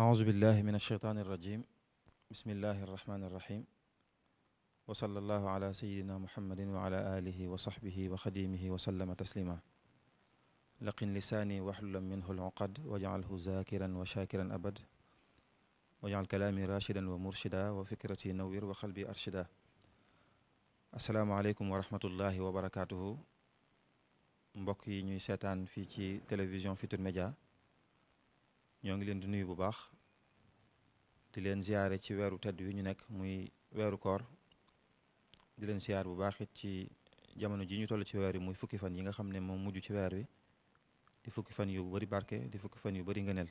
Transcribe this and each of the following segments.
أعوذ بالله من الشيطان الرجيم بسم الله الرحمن الرحيم وصلى الله على سيدنا محمد وعلى آله وصحبه وخديمه وسلم تسليما لقن لساني واحلل منه العقد واجعله ذاكرا وشاكرا أبد واجعل كلامي راشدا ومرشدا وفكرتي نوير وقلبي أرشدا السلام عليكم ورحمة الله وبركاته mbokk yi ñuy seetaan fii ci télévision Futurs Médias ñoo ngi leen di nuyu bu baax di leen ziyaare ci weeru tedd wi ñu nekk muy weeru koor di leen ziyaar bu baax it ci jamono ji ñu toll ci weer wi muy fukki fan yi nga xam ne moom mujj ci weer wi di fukki fan yu bari barke di fukki fan yu bari ngëneel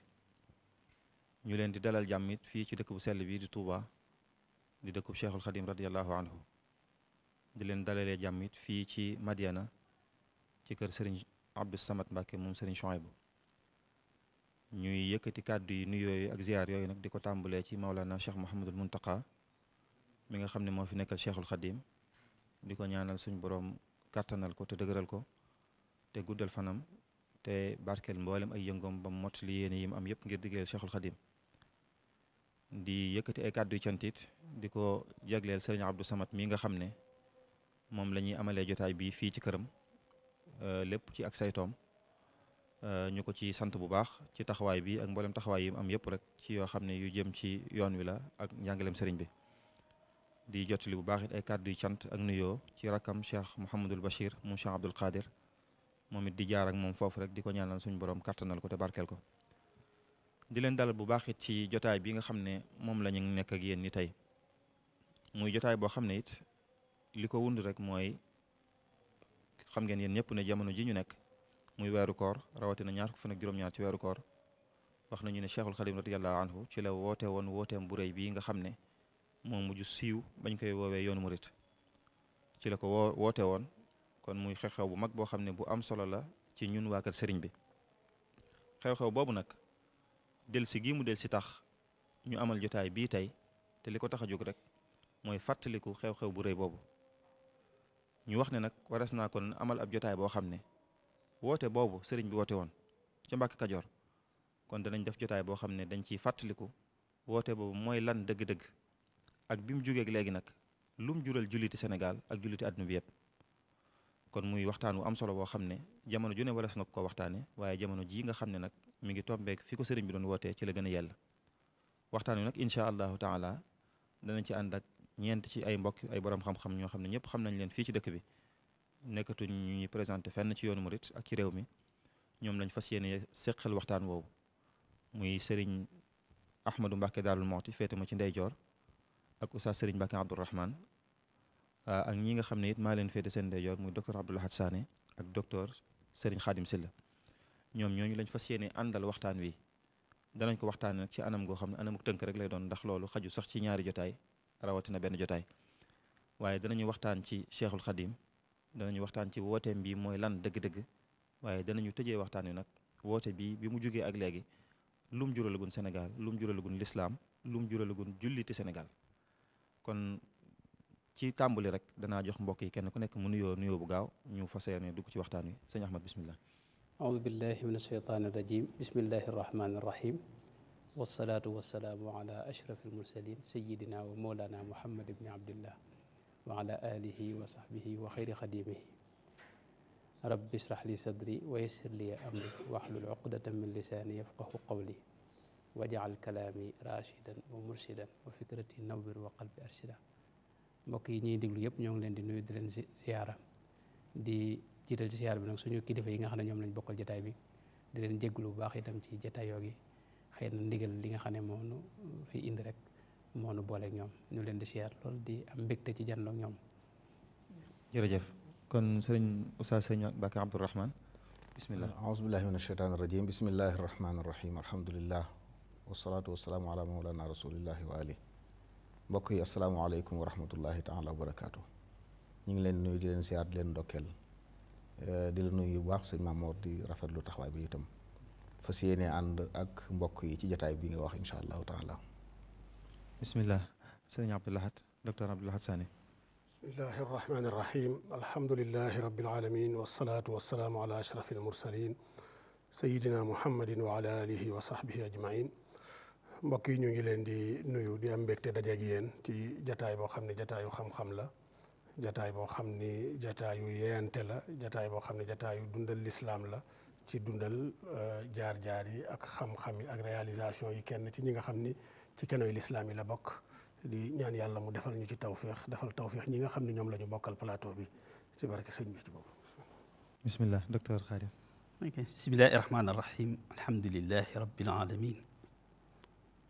ñu leen di dalal jàmm it fii ci dëkk bu sell bi di Touba di dëkkub Cheikhul Khadim radiyallahu anhu di leen dalalee jàmm it fii ci Madiana ci kër Serigne Abdou Samad Mbacke moom Serigne Chouaïbou ñuy yëkkati kàddu yi nuyoo yooyu ak ziyaar yooyu nag di ko tàmbalee ci Maulana Cheikh Mouhamadul Muntaqa mi nga xam ne moo fi nekkal Cheikhul Khadim di ko ñaanal suñu borom kàttanal ko te dëgëral ko te guddal fanam te barkeel mboolem ay yëngoom ba mot li yéene yi mu am yëpp ngir diggeel Cheikhul Khadim di yëkkati ay kàddu yu cantit di ko jagleel Serigne Abdou Samad mi nga xam ne moom la ñuy amalee jotaay bi fii ci këram lépp ci ak saytoom ñu ko ci sant bu baax ci taxawaay bi ak mboolem taxawaay yi am yëpp rek ci yoo xam ne yu jëm ci yoon wi la ak njàngaleem sëriñ bi di jottali bu baax it ay kàddu yu cant ak nuyoo ci rakkam Cheikh Mouhamadul Bachir moom Cheikh Abdoul Qadir moom it di jaar ak moom foofu rek di ko ñaanal suñu borom kattanal ko te barkeel ko di leen dalal bu baax it ci jotaay bi nga xam ne moom la ñu nekk ak yéen ni tey muy jotaay boo xam ne it li ko wund rek mooy xam ngeen yéen ñëpp ne jamono ji ñu nekk muy weeru koor rawatina ñaar fukki fan ak juróom-ñaar ci weeru koor wax nañu ne Cheikhul Khadim radiyallahu anhu ci la woote woon wooteem bu rëy bii nga xam ne moo mujj siiw bañ koy woowee yoonu murit ci la ko woote woon kon muy xew-xew bu mag boo xam ne bu am solo la ci ñun waa kër sëriñ bi xew-xew boobu nag del si gii mu del si tax ñu amal jotaay bii tey te li ko tax a jóg rek mooy fàttaliku xew-xew bu rëy boobu ñu wax ne nag waras naa kon amal ab jotaay boo xam ne woote boobu sëriñ bi woote woon ca Mbàkke Kajoor kon danañ def jotaay boo xam ne dañ ciy fàttaliku woote boobu mooy lan dëgg-dëgg ak bi mu jógee léegi nag lu mu jural julliti Sénégal ak julliti àdduna bi yëpp kon muy waxtaan wu am solo boo xam ne jamono ju ne waras na ko waxtaane waaye jamono jii nga xam ne nag mi ngi tombeek fi ko sëriñ bi doon wootee ci la gën a yell waxtaan wi nag incha allahu taala danañ ci ànd ak ñeent ci ay mbokk ay borom xam-xam ñoo xam ne ñëpp xam nañ leen fii ci dëkk bi nekkatuñ ñu ñuy présenté fenn ci yoonu murit ak ci réew mi ñoom lañ fas yéene seqal waxtaan woowu muy Serigne Ahmadou Mbacke Daarul Moxti féete ma ci ndeyjoor ak Oustaz Serigne Mbacke Abdourahmane ak ñi nga xam ne it maa leen féete seen ndeyjoor muy docteur Abdoul Ahad Sané ak docteur Serigne Khadim Silla ñoom ñooñu lañ fas yéene àndal waxtaan wi danañ ko waxtaanee nag ci anam goo xam ne anamuk tënk rek lay doon ndax loolu xaju sax ci ñaari jotaay rawatina benn jotaay waaye danañu waxtaan ci Cheikhul Khadim danañu waxtaan ci wooteem bi mooy lan dëgg-dëgg waaye danañu tëjee waxtaan wi nag woote bi mu jugee ak léegi lum juralagun Sénégal lum juralagun lislaam lum juralagun julliti Sénégal kon ci tàmbali rek danaa jox mbokk yi kenn ku nekk mu nuyoo bu gaaw ñu fas yéene dugg ci waxtaan wi sëñ Ahmad bismillah aoudu billahi min asheytaani irrajim bismillahi irrahmani irrahim wasalaatu wasalaamu ala ashraf almursalin sayidina wa mawlana muhammad ibni abdillah wa ala alihi wa sahbihi wa xayri xadimihi rabbi israh li sadri wa yassir li amri wahlul uqdatan min lisaani yafqahu qawli waj'al kalaami rashidan wa murshidan wa fikrati nawwir wa qalbi arshida mbokk yi ñuy déglu yëpp ñoo ngi leen di nuyu di leen ziyaara di jiital ci ziyaar bi nag suñu kilifa yi nga xam ne ñoom lañ bokkal jataay bi di leen jégglu bu baax itam ci jataayoo gi xëy na ndigal li nga xam ne moo nu fi indi rek moo nu booleeg ñoom ñu leen di siyaar loolu di am mbégte ci janloog ñoom jërëjëf kon sëriñ Oustaz sëriñ Mbacke Abdourahmane bismillah aousubillahi min asheytaan irrajim bismillahi irrahmani irrahim alhamdulillah wasalaatu wasalaamu ala mawlana rasulillahi wa ali mbokk yi asalaamualeykum wa rahmatullahi taala wa barakaatu ñu ngi leen nuyu di leen siyaar di leen ndokkeel di la nuyu bu baax sëñ Mamoor di rafetlu taxawaay bi itam fas yéene ànd ak mbokk yi ci jataay bi nga wax incha allahu taala bismillah sëriñ Abdoul Ahad docteur Abdoul Ahad Sané bismillahi irrahmani irrahim alhamdulilahi rabbil alamin wasalaatu wasalaamu ala ashraf almursalin sayidina muhammadin wa ala alihi wa sahbihi ajmain mbokk yi ñu ngi leen di nuyu di am mbégte dajeeg yéen ci jataay boo xam ne jataayu xam-xam la jataay boo xam ni jataayu yeeyante la jataay boo xam ne jataayu dundal lislaam la ci dundal jaar-jaar yi ak xam-xam yi ak réalisation yi kenn ci ñi nga xam ni ci kenoy lislaam yi la bokk di ñaan yàlla mu defal ñu ci tawféex defal tawféex ñi nga xam ne ñoom la ñu bokkal plateau bi ci barke sëñ bi ci boobu. bismillah docteur Khadim. ok bismillahi rahmaani rahim alhamdulilahi rabbil alamin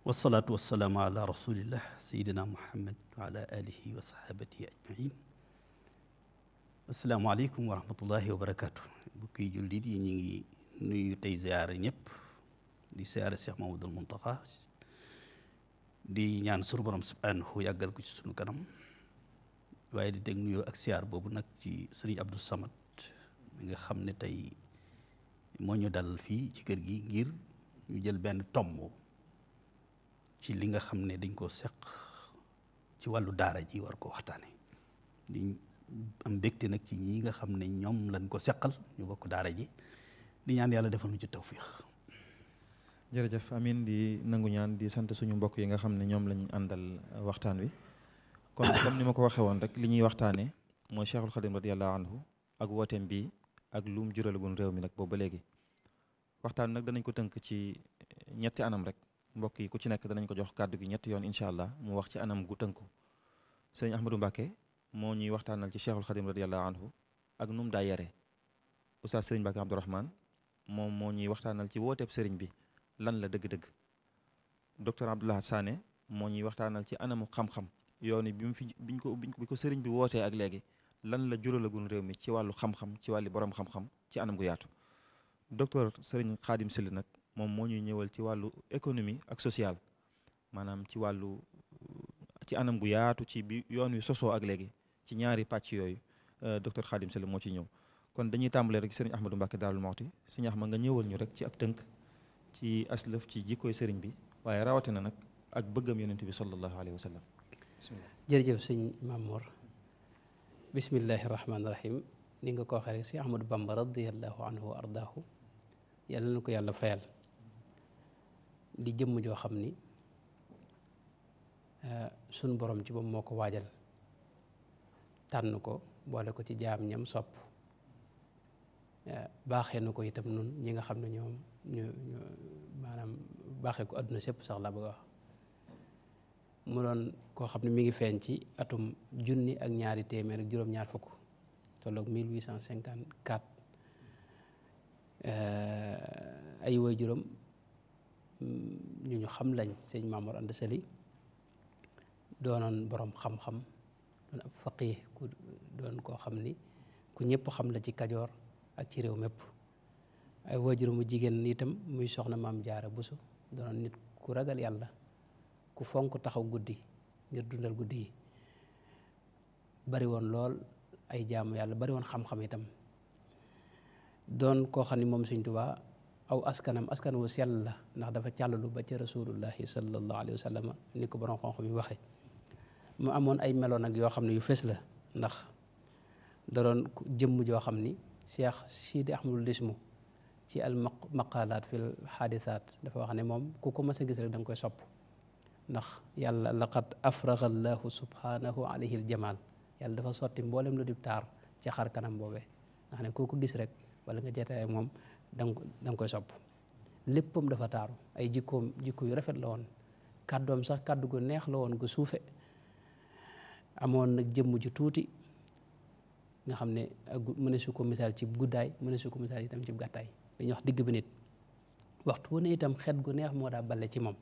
wasalaatu wasalaamu ala rasulillah sayidina muhammad wa ala alihi wa sahabatihi ajmain asalaamaaleykum wa rahmatullahi wa barakatu bukki jullit yi ñu ngi nuyu tey ziyaare ñëpp di ziyaare Cheikh Mamadul Muntaqa di ñaan sunu borom subhanahu yàggal ko ci sunu kanam waaye di teg nuyoo ak siyaar boobu nag ci sëriñ Abdou Samad mi nga xam ne tey moo ñu dal fii ci kër gi ngir ñu jël benn tomb ci li nga xam ne dañ koo seq ci wàllu daara ji war ko waxtaane di am mbégte nag ci ñi nga xam ne ñoom lañ ko seqal ñu bokk daara ji di ñaan yàlla defal ñu ci tawfiix. jërëjëf amin di nangu ñaan di sant suñu mbokk yi nga xam ne ñoom lañ àndal waxtaan wi kon comme ni ma ko waxee woon rek li ñuy waxtaane mooy Cheikhul Khadim radiyallahu anhu ak wooteem bi ak lu mu juralagun réew mi nag boobu ba léegi waxtaan nag danañ ko tënk ci ñetti anam rek mbokk yi ku ci nekk danañ ko jox kàddu gi ñetti yoon incha allah mu wax ci anam gu tënku sëñ Ahmadou Mbacké moo ñuy waxtaanal ci Cheikhul Khadim radiyallahu anhu ak nu mu daa yare Oustaz Sëriñ Mbacké Abdourahmane moom moo ñuy waxtaanal ci wooteeb sëriñ bi lan la dëgg-dëgg docteur Abdoulaye Sané moo ñuy waxtaanal ci anamu xam-xam yooni bi mu fi bi ko sëriñ bi wootee ak léegi lan la juralagun réew mi ci wàllu xam-xam ci wàllu borom xam-xam ci anam gu yaatu docteur Sëriñ Khadim Sylla nag moom moo ñuy ñëwal ci wàllu économie ak social maanaam ci wàllu ci anam gu yaatu ci bi yoon wi sosoo ak léegi ci ñaari pàcc yooyu docteur Khadim Sylla moo ciy ñëw kon dañuy tàmbalee rek sëriñ Ahmadou Mbacké Daarul Muxti sëriñ Ahmad nga ñëwal ñu rek ci ab tënk ci aslëf ci jikkooy sëriñ bi waaye rawatina nag ak bëggam yonent bi sallallahu alayhi wa sallam bismillah. jërëjëf sëñ Mamour bismillahi rahmaani rahim ni nga ko waxee rek si Ahmadou Bamba radiallahu anhu wa ardaahu yàlla na ko yàlla fayal di jëmm joo xam ni sun borom ci boobu moo ko waajal tànn ko boole ko ci jaam ñam sopp baaxee na ko itam nun ñi nga xam ne ñoom ñu maanaam baaxee ko adduna sépp sax la bëgg a wax mu doon koo xam ne mi ngi feeñ ci atum 1200 ak fukk tolloog 1854 ay waajuram ñu xam lañ sëñ Mamour Anta Sali doonoon borom xam-xam doon ab faqih ku doon koo xam ni ku ñëpp xam la ci Kajoor ak ci réew mépp ay waajuram mu jigéen itam muy soxna Maam Jaara Buso doonoon nit ku ragal yàlla ku fonk taxaw guddi ngir dundal guddi yi bari woon lool ay jaamu yàlla bari woon xam-xam itam doon koo xam ni moom Sëñ Tuubaa aw askan wu sell la ndax dafa càllalu ba ci rasulullahi sallallahu alayhi wa sallam ni ko borom xam-xam yi waxe mu amoon ay meloon nag yoo xam ne yu fës la ndax da doon jëmm joo xam ni Cheikh Sidi Ahmadul Lismu ci al maqalaat fil xaadisaat dafa wax ne moom ku ko mas a gis rek da nga koy sopp ndax yàlla laqad afraga allahu subhanahu alayhi al jamal yàlla dafa sotti mboolem lu di taar ci xar kanam boobee nga xam ne koo ko gis rek wala nga jeetaay ak moom da nga koy sopp léppam dafa taaru ay jikko yu rafet la woon kàddoom sax kàddu gu neex la woon gu suufe amoon nag jëmm ju tuuti nga xam ne mu ne su ko misaal ci guddaay mu ne su ko misaal itam ci gàttaay dañuy wax digg bi nit waxtu wu ne itam xet gu neex moo daa balle ci moom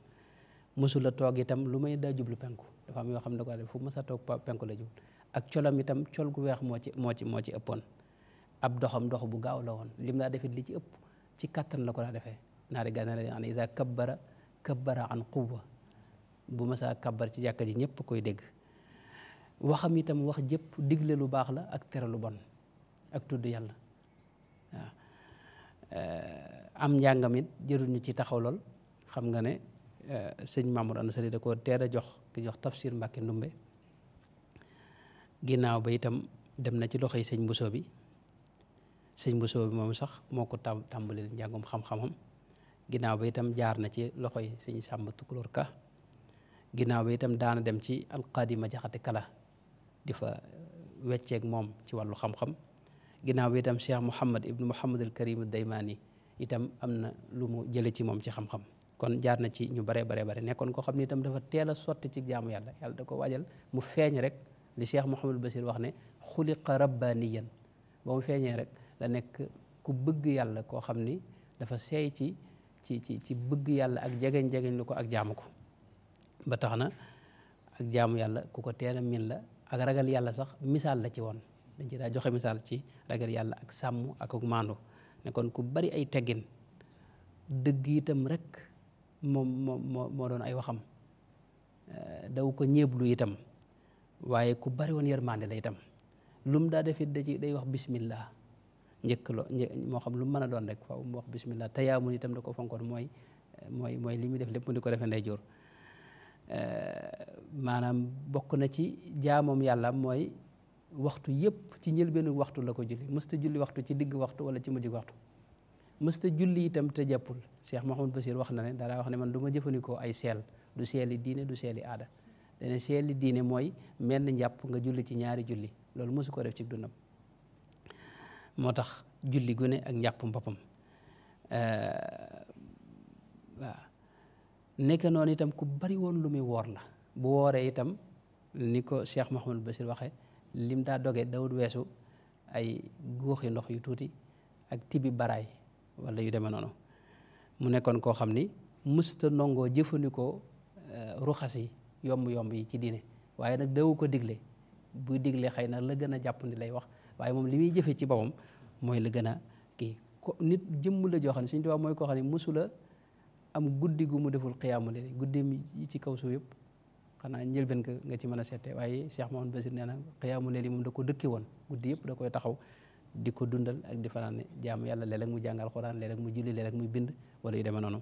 mësula toog itam lu may daa jublu penku dafa am yoo xam ne da ko def fu mës a toog penku la jublu ak colam itam col gu weex moo ci ëppoon ab doxam dox bu gaaw la woon lim daa defit li ci ëpp ci kattan la ko daa defee naari gànnaar yi xam ne ida kabbara an quwwa bu mësaa kabbar ci jàkka ji ñëpp koy dégg waxam itam wax jëpp digle lu baax la ak tere lu bon ak tudd yàlla waaw am njàngam it jërul ñu ci taxaw lool xam nga ne sëñ Mamour Anta Sali da ko teel a jox ki jox tafsir Mbàkke Ndumbe ginnaaw ba itam dem na ci loxoy sëñ Bousso bi moom sax moo ko tàmbalil njàngum xam-xamam ginnaaw ba itam jaar na ci loxoy sëñ Sàmba Tukulóor Ka ginnaaw ba itam daana dem ci alqaadima jaxate kala di fa wecceeg moom ci wàllu xam-xam ginnaaw bi itam Cheikh Mouhamad ibnu Mouhamad al Karim Daymaani itam am na lu mu jële ci moom ci xam-xam kon jaar na ci ñu bare nekkoon koo xam ne itam dafa teel a sotti ci jaamu yàlla yàlla da ko waajal mu feeñ rek li Cheikh Mouhamadul Basir wax ne xuliqa rabbaniyan ba mu feeñee rek la nekk ku bëgg yàlla koo xam ni dafa seey ci bëgg yàlla ak jegeñ lu ko ak jaamu ko ba tax na ak jaamu yàlla ku ko teel a min la ak ragal yàlla sax misaal la ci woon dañ ci daa joxe misaal ci ragal yàlla ak sàmm ak maandu ne kon ku bari ay teggin dëgg itam rek moo doon ay waxam daw ko ñeeblu itam waaye ku bari woon yërmande la itam lum daa defit day wax bismillah njëkk moo xam lu mu mën a doon rek faaw mu wax bismillah tayaamun itam da ko fonkoon mooy li muy def lépp mu di ko defee ndeyjoor maanaam bokk na ci jaamoom yàlla mooy waxtu yëpp ci njëlbeenu waxtu la ko julli mësta julli waxtu ci digg waxtu wala ci mujj waxtu mësta julli itam te jàppul Cheikh Mouhamadou Bachir wax na ne daa wax ne man du ma jëfandikoo ay seel du seeli diine du seeli aada dane seeli diine mooy menn njàpp nga julli ci ñaari julli loolu mësu ko def ci dundam moo tax julli gu ne ak njàppum boppam waaw nekk noonu itam ku bari woon lu muy woor la bu wooree itam ni ko Cheikh Mouhamadou Bachir waxee lim daa doge dawut weesu ay góoxi ndox yu tuuti ak tibi baraay wala yu demee noonu mu nekkoon koo xam ni mësta nongoo jëfandikoo ruxas yi yomb yi ci diine waaye nag dawu ko digle buy digle xëy na la gën a jàpp ni lay wax waaye moom li muy jëfe ci boppam mooy la gën a kii ko nit jëmm la joo xam ne Sëñ Tuubaa mooy koo xam ne mësula am guddi gu mu deful xiyaamu layl guddi mi ci kaw suuf yëpp xanaa njëlbeen nga ci mën a seete waaye Cheikh Mouhamadou Basir nee na xiyaamu layl moom da ko dëkke woon guddi yëpp da koy taxaw di ko dundal ak di fanaan jaamu yàlla léeg-léeg mu jàngal Alxuraan léeg-léeg mu julli léeg-léeg muy bind wala yu demee noonu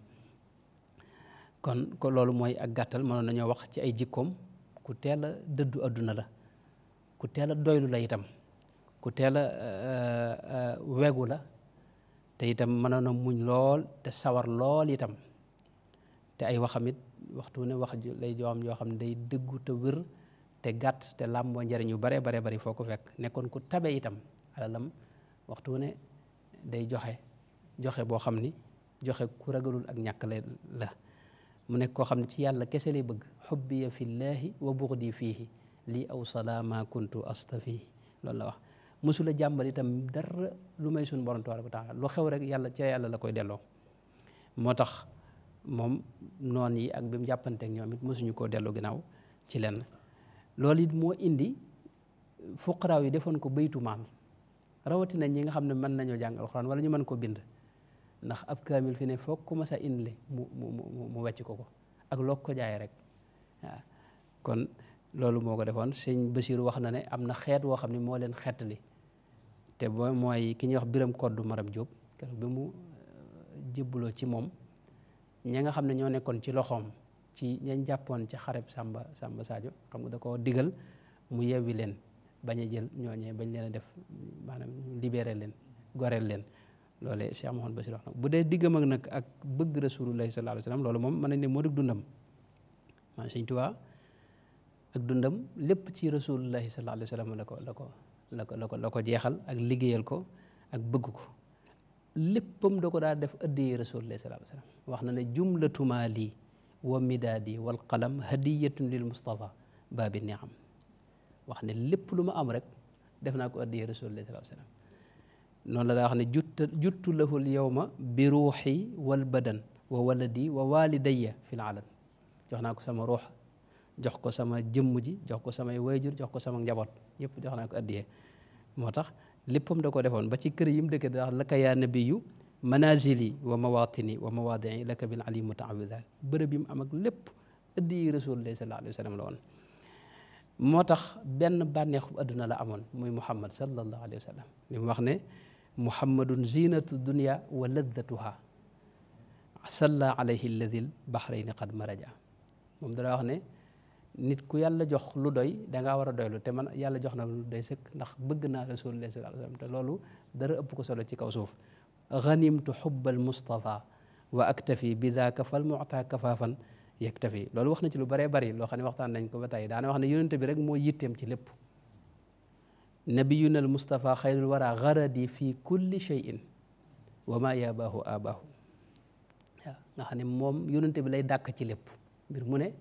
kon ko loolu mooy ak gàttal mënoon nañoo wax ci ay jikkoom ku teel a dëddu adduna la ku teel a doylu la itam ku teel a wegu la te itam mënoon a muñ lool te sawar lool itam te ay waxam it waxtu ne wax lay joom yoo xam ne day dëggu te wér te gàtt te làmboo njariñ yu bare bari foo ko fekk nekkoon ku tabe itam alalam waxtu ne day joxe boo xam ni joxe ku ragalul ak ñàkk la mu nekk koo xam ne ci yàlla kese lay bëgg xubbiya fillaahi wa buxdi fiihi lii aw salaama kuntu astafihi loolu la wax mësula jàmbal itam dara lu may suñ borom tabaaraka wa taala lu xew rek yàlla ca yàlla la koy delloo moo tax moom noon yi ak bi mu jàppanteek ñoom it mësuñu koo delloo ginnaaw ci lenn loolu it moo indi fuqaraaw yi defoon ko baytu maal rawatina ñi nga xam ne mën nañoo jàng alxuraan wala ñu mën ko bind ndax ab kaamil fi ne foog ku ma sa indile mu wecc ko ak loog ko jaay rek waaw kon loolu moo ko defoon sëñ Basiru wax na ne am na xeet woo xam ne moo leen xeetali te mooy ki ñuy wax Biram Koddu Maram Jóob keroog bi mu jébbaloo ci moom ña nga xam ne ñoo nekkoon ci loxoom ci ñañ jàppoon ci xareb Samba Sadio xam nga da ko digal mu yewwi leen bañ a jël ñooñee bañ leen a def maanaam libéré leen goreel leen loolee Cheikh Mouhamadou Bachir wax na bu dee diggam ak nag ak bëgg rasulullahi sallallahu alayhi wa sallam loolu moom mën nañ ne moo di dundam maanaam Sëñ Tuubaa ak dundam lépp ci rasulullahi sallallahu alayhi wa sallam la ko jeexal ak liggéeyal ko ak bëgg ko léppam da ko daa def addiyee rasulullahi sallallahu alayhi wa sallam wax na ne jumlatu maali wa midaadi wal qalam hadiyatun lil Mustafa baabi niam wax ne lépp lu ma am rek def naa ko addiyee rasulullahi sallallahu alayhi wa sallam noonu la daa wax ne juttu lahul yawma bi ruuxi wal badan wa waladi wa walidayya fil alan jox naa ko sama ruux jox ko sama jëmm ji jox ko samay wayjur jox ko sama njaboot yëpp jox naa ko addiyee moo tax léppam da ko defoon ba ci kër yi mu dëkk da wax laka yaa nabiyu manazili wa mawatini wa mawadii laka bil alim mutaawida bërëb yi mu am ak lépp addiyee rasulullahi sallallahu alayhi wa sallam la woon moo tax benn bànneexu adduna la amoon muy muhammad sallallahu alayhi wa sallam li mu wax ne muhammadun zinatu dunya wa laddatuha salla alayhi alladil bahrayni qad maraja moom dana wax ne nit ku yàlla jox lu doy dangaa war a doylu te man yàlla jox na lu doy sëkk ndax bëgg naa rasulullah sallallahu alayhi wa sallam te loolu dara ëpp ko solo ci kaw suuf ganimtu xubbal mustafa wa aktafi bi daaka fal mu'ta kafaafan yaktafi loolu wax na ci lu bëree bëri loo xam ne waxtaan nañ ko ba tey daana wax ne yonente bi rek moo yitteem ci lépp nabiyuna al mustafa xayrul wara garadi fi kulli shay'in wa ma yabaahu abaahu waaw nga xam ne moom yonente bi lay dàkk ci lépp mbir mu ne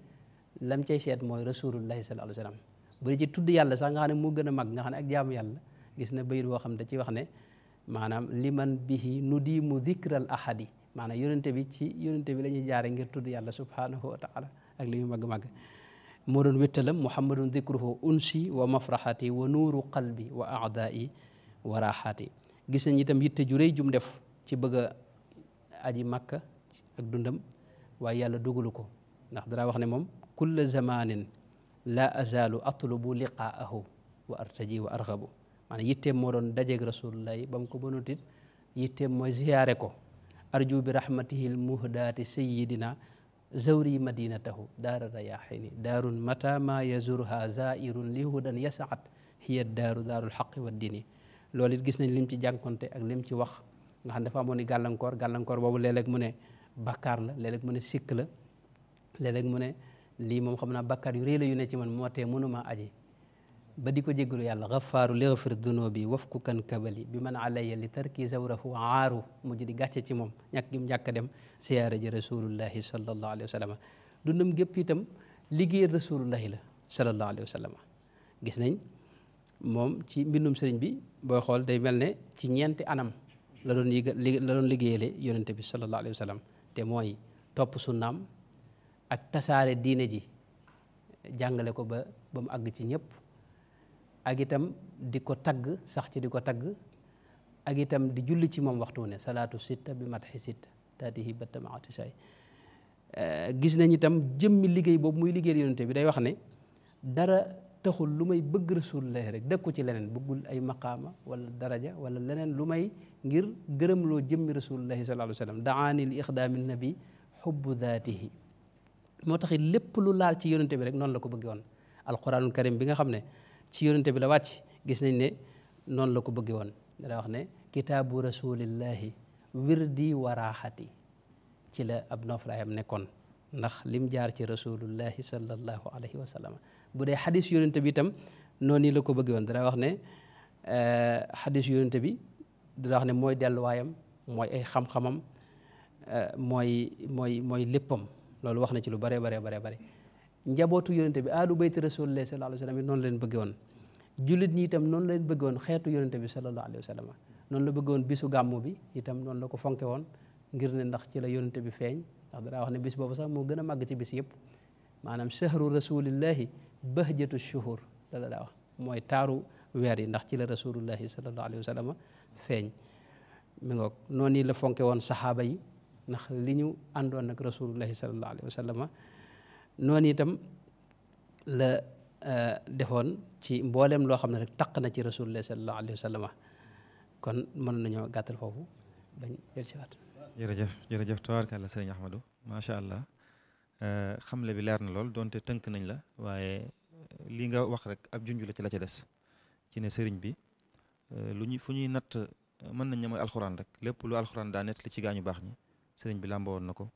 lam cay seet mooy rasulullahi sallallahu alayhi wa sallam bu dee ci tudd yàlla sax nga xam ne moo gën a mag nga xam ne ak jaamu yàlla gis na bayit boo xam ne da ci wax ne maanaam liman bihi nudimu dhikral ahadi maanaam yonente bi ci yonente bi la ñuy jaare ngir tudd yàlla subhanahu wa taala ak li mu màgg-màgg moo doon wéttalam muhammadun dhikruhu unsi wa mafraxati wa nuuru qalbi wa aadai wa raxaati gis nañ itam yitte ju rëy jum def ci bëgg a aji makka ak dundam waaye yàlla dugalu ko ndax dara wax ne moom kulla zamanin la azalu atlubu liqaahu wa artaji wa argabu maanaam yitteem moo doon dajeeg rasulullahi ba mu ko mënutit yitteem mooy ziyaare ko arju bi rahmatihi lmuhdaati sayidina zawri madinatahu daara rayaxini daarun mata ma yazurha zairun li hudan yasaat hiya daaru daarul xaqi wa dini loolu it gis nañ lim ci jànkonte ak lim ci wax nga xam dafa amoon ni gàllankoor boobu léeg-léeg mu ne bakkaar la léeg-léeg mu ne sikk la léeg-léeg mu ne lii moom xam naa bakkaar yu rëy la yu ne ci man moo tee mënuma aji ba di ko jéggalu yàlla gafaaru lighfir dunubi wafku kan kabali bi man alayya li tarki zawrahu aaru mujj di gàcce ci moom ñàkk gi ñàkk dem siyaara ji rasulullahi sallallahu alayhi wa sallam dundam gépp itam liggéeyal rasulullahi la sallallahu alayhi wa sallam gis nañ moom ci mbindum sëriñ bi booy xool day mel ne ci ñeenti anam la doon liggéeyale yonente bi sallallahu alayhi wa sallam te mooy topp sunnaam ak tasaare diine ji jàngale ko ba mu àgg ci ñëpp ak itam di ko tagg sax ci di ko tagg ak itam di julli ci moom waxtu ne salaatu sitta bi matxi sitta taatihi batta maati say gis nañ itam jëmmi liggéey boobu muy liggéeyal yonente bi day wax ne dara taxul lu may bëgg rasulullahi rek dëkku ci leneen bëggul ay maqaama wala daraja wala leneen lu may ngir gërëmloo jëmmi rasulullahi sallallahu alayhi wa sallam daani li ixdaami nabi xubbu daatihi moo taxit lépp lu laal ci yonente bi rek noonu la ko bëggee woon alquranul karim bi nga xam ne ci yonente bi la wàcc gis nañ ne noonu la ko bëggee woon dana wax ne kitaabu rasulillahi wirdi wa raaxati ci la ab noflaayam nekkoon ndax lim jaar ci rasulullahi sallallahu alayhi wa sallam bu dee xadis yonente bi itam noonu la ko bëggee woon dana wax ne xadis yonente bi dana wax ne mooy delluwaayam mooy ay xam-xamam mooy léppam loolu wax na ci lu bare bare njabootu yonente bi aalu bayti rasulillahi sallallahu alayhi wa sallam noonu leen bëgge woon jullit ñi itam noonu leen bëgge woon xeetu yonente bi sallallahu alayhi wa sallam noonu la bëgge woon bisu gàmmu bi itam noonu la ko fonke woon ngir ne ndax ci la yonente bi feeñ ndax danaa wax ne bis boobu sax moo gën a màgg ci bis yëpp maanaam shahru rasulillahi bahjatu shuhur la daa wax mooy taaru weer yi ndax ci la rasulullahi sallallahu alayhi wa sallam feeñ mi ngoog noonu la fonke woon saxaaba yi ndax li ñu àndoon ak rasulullahi sallallahu alayhi wa sallam noonu itam la defoon ci mboolem loo xam ne rek taq na ci rasulullahi sallallahu alayhi wa sallam kon mën nañoo gàttal foofu bañ jël si waat jërëjëf tabaarkalla sëriñ Ahmadou macha allah xamle bi leer na lool donte tënk nañ la waaye li nga wax rek ab junj la ci la ca des ci ne sëriñ bi fu ñuy natt mën nañ ne mooy alxuraan rek lépp lu alxuraan daa nett li ci gaañu baax ñi sëriñ bi làmba woon na ko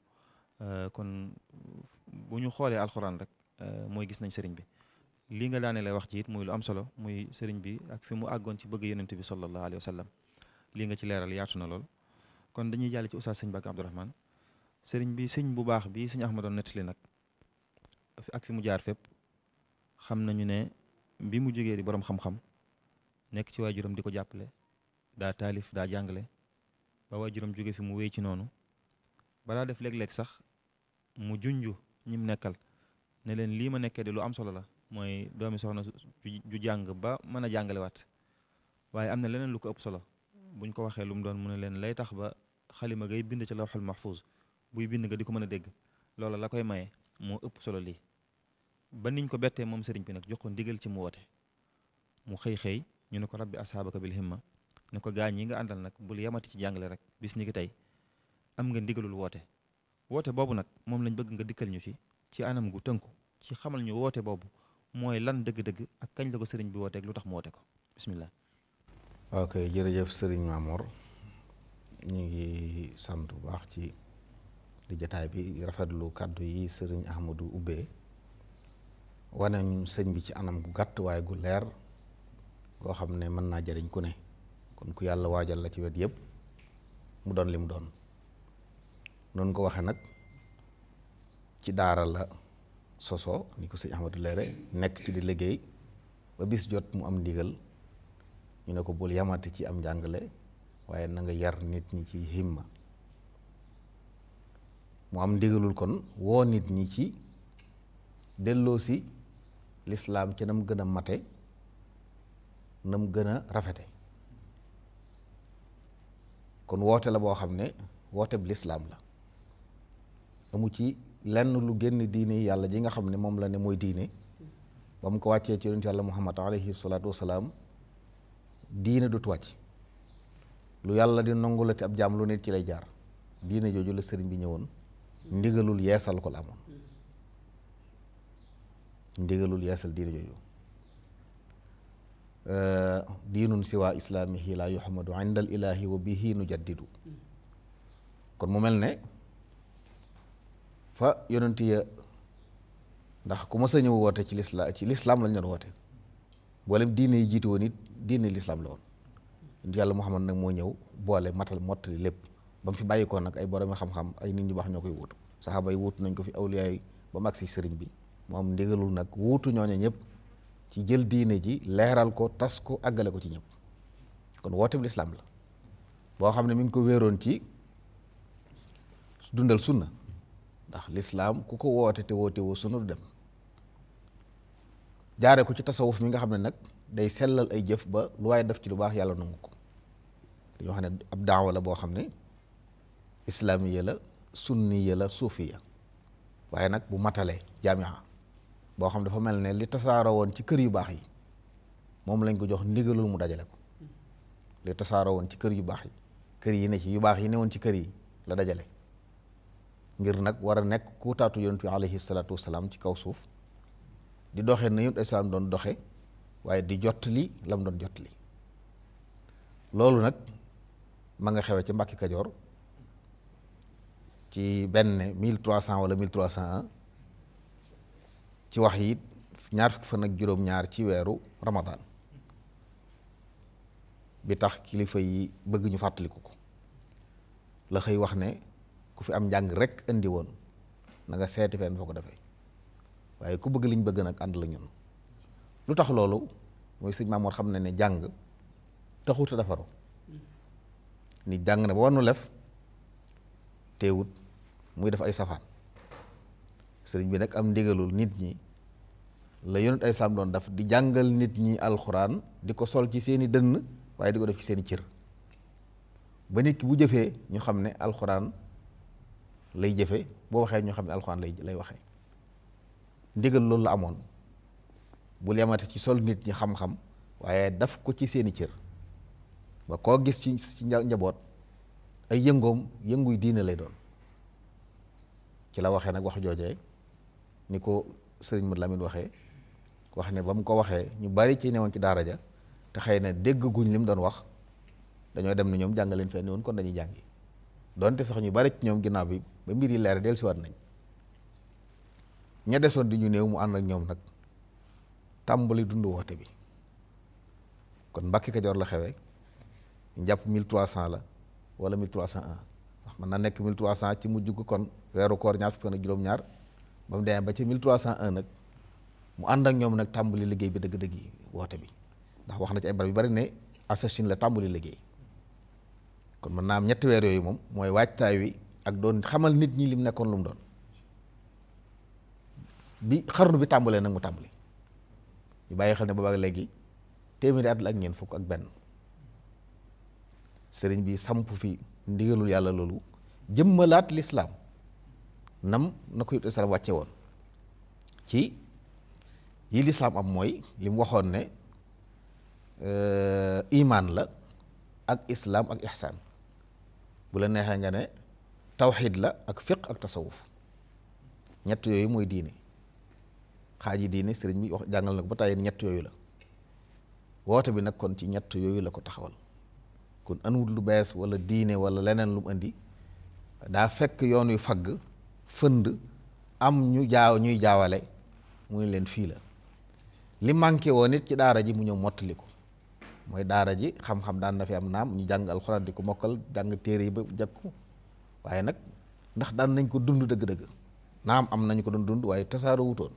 kon bu ñu xoolee alxuraan rek mooy gis nañ sëriñ bi lii nga daane lay wax ci it muy lu am solo muy sëriñ bi ak fi mu àggoon ci bëgg yonent bi sallallahu alayhi wa sallam lii nga ci leeral yaatu na lool kon dañuy jàll ci oustaz sëñ Bakk Abdourahmane sëriñ bi sëñ bu baax bi sëñ Ahmadoon nettali nag ak fi mu jaar fépp xam nañu ne bi mu jógee di borom xam-xam nekk ci waajuram di ko jàppale daa taalif daa jàngale ba waajuram jóge fi mu wéy ci noonu balaa def léeg-léeg sax mu junju ñim nekkal ne leen lii ma nekkee de lu am solo la mooy doomi soxna ju jàng ba mën a jàngalewaat waaye am na leneen lu ko ëpp solo buñ ko waxee lu mu doon mu ne leen lay tax ba xalima ngay bind ci lawxul mahfuz buy bind nga di ko mën a dégg loola la koy maye moo ëpp solo lii ba niñ ko bettee moom sëriñ bi nag jox ko ndigal ci mu woote mu xëy ñu ne ko rabbi ashaabaka bil himma ne ko gaañ yi nga àndal nag bul yamati ci jàngale rek bis ni ki tey am nga ndigalul woote boobu nag moom lañ bëgg nga dikkal ñu ci anam gu tënku ci xamal ñu woote boobu mooy lan dëgg-dëgg ak kañ la ko sëriñ bi wooteeg lu tax mu woote ko bismillah. ok jërëjëf sëriñ Mamour ñu ngi sant bu baax ci di jataay bi rafetlu kàddu yi sëriñ Ahmadou ubbee wane sëñ bi ci anam gu gàtt waaye gu leer goo xam ne mën naa jariñ ku ne kon ku yàlla waajal la ci wet yëpp mu doon li mu doon noonu ko waxe nag ci daara la soso ni ko sëñ Ahmadou leere nekk ci di liggéey ba bis jot mu am ndigal ñu ne ko bul yamati ci am njàngale waaye na nga yar nit ñi ci himma mu am ndigalul kon woo nit ñi ci delloosi lislaam ci nam gën a mate nam gën a rafete kon woote la boo xam ne woote bi lislaam la amu ci lenn lu génn diine yàlla ji nga xam ne moom la ne mooy diine ba mu ko wàccee ci yonent yàlla muhammad alayhi salaatu wasalaam diine dut wàcc lu yàlla di nangu la te ab jaam lu nit ci lay jaar diine jooju la sëriñ bi ñëwoon ndigalul yeesal ko la amoon ndigalul yeesal diine jooju diinun siwa islaamihi la yuhamadu inda al ilahi wa bihi nu jaddidu kon mu mel ne fa yonent ya ndax ku mës a ñëw woote ci lislaam lañ doon woote boolem diine yi jiitu woon it diine lislaam la woon yàlla Muhammad nag moo ñëw boole matal mottali lépp ba mu fi bàyyi ko nag ay borom xam-xam ay nit ñu baax ñoo koy wuutu saxaaba yi wuutu nañ ko fi awliya yi ba mu agsi sëriñ bi mu am ndigalul nag wuutu ñooña ñëpp ci jël diine ji leeral ko tas ko àggale ko ci ñëpp kon woote bi lislaam la boo xam ne mi ngi ko wéeroon ci dundal sunna ndax lislaam ku ko woote te woote woo sunna du dem jaare ko ci tasawuf mi nga xam ne nag day sellal ay jëf ba lu waaye def ci lu baax yàlla nangu ko dañoo xam ne ab daawa la boo xam ne islaamiya la sunniya la suufiya waaye nag bu matalee jaamiha boo xam dafa mel ne li tasaaroo woon ci kër yu baax yi moom lañ ko jox ndigalul mu dajale ko li tasaaroo woon ci kër yu baax yi kër yi ne ci yu baax yi ne woon ci kër yi la dajale ngir nag war a nekk kuutaatu yonent bi alayhi salaatu wasalaam ci kaw suuf di doxee na yonent islaam doon doxe waaye di jottali la mu doon jottali loolu nag ma nga xewe ci Mbàkke Kajoor ci benn 1300 wala 1301 ci wax yi ñaar fukki fan ak juróom-ñaar ci weeru Ramadan bi tax kilifa yi bëgg ñu fàttaliku ko la xëy wax ne ku fi am njàng rek indi woon na nga seeti fenn foo ko defee waaye ku bëgg liñ bëgg nag ànd la ñun lu tax loolu mooy sëñ Maamoor xam ne jàng taxut a defaru ni jàng na ba war nu lef teewut muy def ay safaan sëriñ bi nag am ndigalul nit ñi la yonent ay islaam doon daf di jàngal nit ñi alxuraan di ko sol ci seeni dënn waaye di ko def ci seeni cër ba nit ki bu jëfee ñu xam ne alxuraan lay jëfe boo waxee ñu xam ne alxuraan lay waxee ndigal loolu la amoon bul yamate ci sol nit ñi xam-xam waaye daf ko ci seeni cër ba koo gis ci njaboot ay yëngoom yënguy diine lay doon ci la waxee nag wax joojee ni ko sëriñ Mad Lamin waxee wax ne ba mu ko waxee ñu bari ci newoon ci daara ja te xëy na dégg guñ li mu doon wax dañoo dem ne ñoom jàngaleen fenn woon kon dañuy jàngi donte sax ñu bari ci ñoom ginnaaw bi ba mbir yi leer del siwaat nañ ña desoon di ñu néew mu ànd ak ñoom nag tàmbali dund woote bi kon Mbàkke Kajoor la xewee njàpp 1300 la wala 1301 wax mën na nekk 1300 ci mujj ko kon weeru koor ñaar fukk ak juróom-ñaar ba mu demee ba ci 1301 nag mu ànd ak ñoom nag tàmbali liggéey bi dëgg-dëgg yi woote bi ndax wax na ci ay barab yu bari ne assasine la tàmbali liggéey kon mën naa am ñetti weer yooyu moom mooy waajtaay wi ak doon xamal nit ñi lim nekkoon lu mu doon bi xarnu bi tàmbalee nag mu tàmbali ñu bàyyi xel ne boobaak léegi téeméeri at la ak ñeent fukk ak benn sëriñ bi samp fi ndigalul yàlla loolu jëmmalaat lislaam nam na ko yut salaam wàcce woon ci yi lislaam am mooy li mu waxoon ne imaan la ak islaam ak ihsaan bu la neexee nga ne tawxiid la ak fiq ak tasawuf ñett yooyu mooy diine xaaji diine sëriñ bi wax jàngal na ko ba tàyyi ñett yooyu la woote bi nag kon ci ñett yooyu la ko taxawal kon anuwut lu bees wala diine wala leneen lu mu indi daa fekk yoon yu fagg fënd am ñuy jaawale mu ne leen fii la li manqué woon it ci daara ji mu ñëw mottali ko mooy daara ji xam-xam daan na fi am naam ñu jàng alxuraan di ko mokkal jàng téere yi ba jakku waaye nag ndax daan nañ ko dund dëgg-dëgg naam am nañu ko doon dund waaye tasaaroo wutoon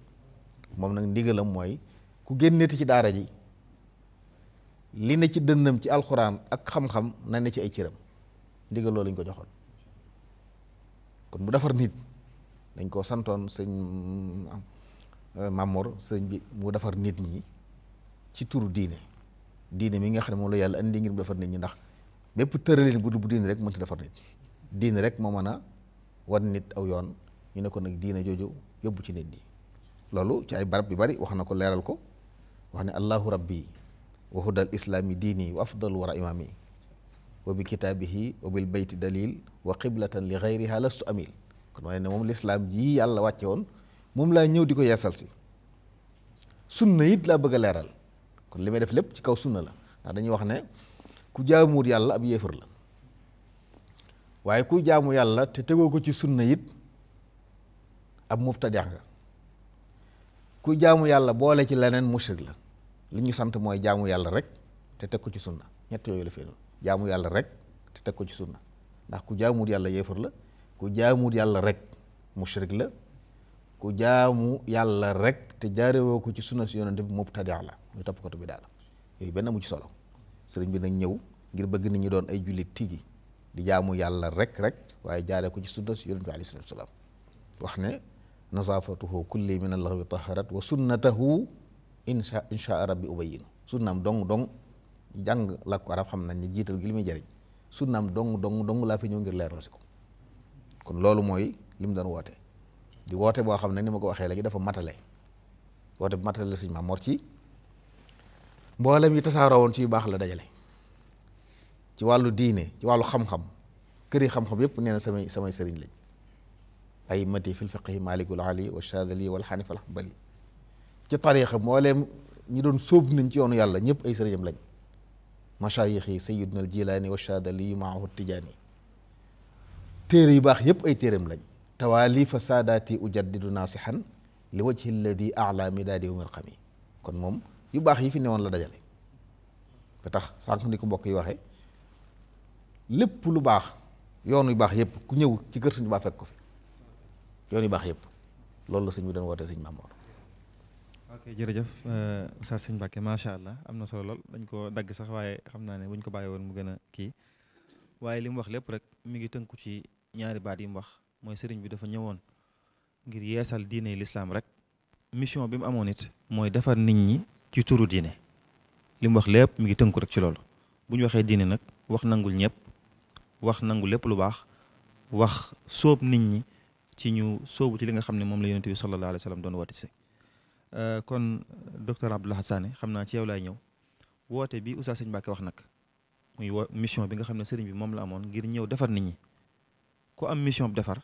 moom nag ndigalam mooy ku génneeti ci daara ji li ne ci dënnam ci alxuraan ak xam-xam na ne ci ay cëram ndigal loolu lañ ko joxoon kon bu defar nit dañ koo santoon sëñ Mamour sëñ bi mu defar nit ñi ci turu diine mi nga xam ne moom la yàlla andi ngir mu defar nit ñi ndax bépp tëralin bu diine rek mënta defar nit diine rek moo mën a wan nit aw yoon ñu ne ko nag diine jooju yóbbu ci nit ñi loolu ci ay barab yu bari wax na ko leeral ko wax ne allahu rabbi wa hudal islaami diini wa afdal wara imaami wa bi kitaabihi wa bil bayti dalil wa qiblatan li gayriha lastu amil kon ma ne moom lislaam ji yàlla wàcce woon moom laa ñëw di ko yeesal si sunna it laa bëgg a leeral kon li may def lépp ci kaw sunna la ndax dañuy wax ne ku jaamuwut yàlla ab yéefar la waaye ku jaamu yàlla te tegoo ko ci sunna it ab mubtadi' nga ku jaamu yàlla boole ci leneen mushrik la li ñu sant mooy jaamu yàlla rek te teg ko ci sunna ñett yooyu la fi jaamu yàlla rek te teg ko ci sunna ndax ku jaamuwut yàlla yéefar la ku jaamuwut yàlla rek mushrik la ku jaamu yàlla rek te jaarewoo ko ci sunna si yonente bi mubtadi' la muy topp ko bi daal yooyu benn amu ci solo sëriñ bi nag ñëw ngir bëgg nit ñi doon ay jullit tigi di jaamu yàlla rek waaye jaaree ko ci sunna si yonente bi alayhi salaatu wa salaam wax ne nazaafatuhu kulli min allaghwi taharat wa sunnatahu insha rabbi ubayinu sunnaam dong jàng làkku arab xam nañ ne jiital gi li muy jëriñ sunnaam dong laa fi ñëw ngir leeral si ko kon loolu mooy li mu doon woote di woote boo xam ne ni ma ko waxee léegi dafa matale woote bu matale la sëñ Maam Mor ci mboolem yi tasaaroo woon ci yu baax la dajale ci wàllu diine ci wàllu xam-xam këri xam-xam yépp nee na samay sëriñ lañ ay mati fil fiqhi malikul ali wa shadali wal xanif al hanbali ci tariixa mbooleem ñi doon sóob nañ ci yoonu yàlla ñëpp ay sëriñam lañ mashayix yi sayiduna al jilaani wa shadali maahu tijaani téere yu baax yëpp ay téeram lañ tawaalifa saadaati ujaddidu naasihan li wajhi alladi ala midaadi wa mirqami kon moom yu baax yi fi newoon la dajale ba tax sànq ni ko mbokk yi waxee lépp lu baax yoon yu baax yëpp ku ñëw ci kër Sëñ Tuubaa fekk ko fi yoon yu baax yëpp loolu la sëñ bi doon woote sëñ Maam Mor. ok jërëjëf Oustaz Sëñ Mbàkke macha allah am na solo lool dañ ko dagg sax waaye xam naa ne buñ ko bàyyi woon mu gën a kii waaye li mu wax lépp rek mi ngi tënku ci ñaari baat yi mu wax mooy sëriñ bi dafa ñëwoon ngir yeesal diine lislaam rek mission bi mu amoon it mooy defar nit ñi ci turu diine li mu wax lépp mi ngi tënku rek ci loolu bu ñu waxee diine nag wax nangul ñëpp wax nangu lépp lu baax wax sóob nit ñi ci ñu sóobu ci li nga xam ne moom la yonent bi sallallahu alayhi wa sallam doon woote si kon docteur Abdou Lahad Sané xam naa ci yow laay ñëw woote bi Oustaz Sëñ Mbàkke wax nag muy mission bi nga xam ne sëriñ bi moom la amoon ngir ñëw defar nit ñi ku am mission bu defar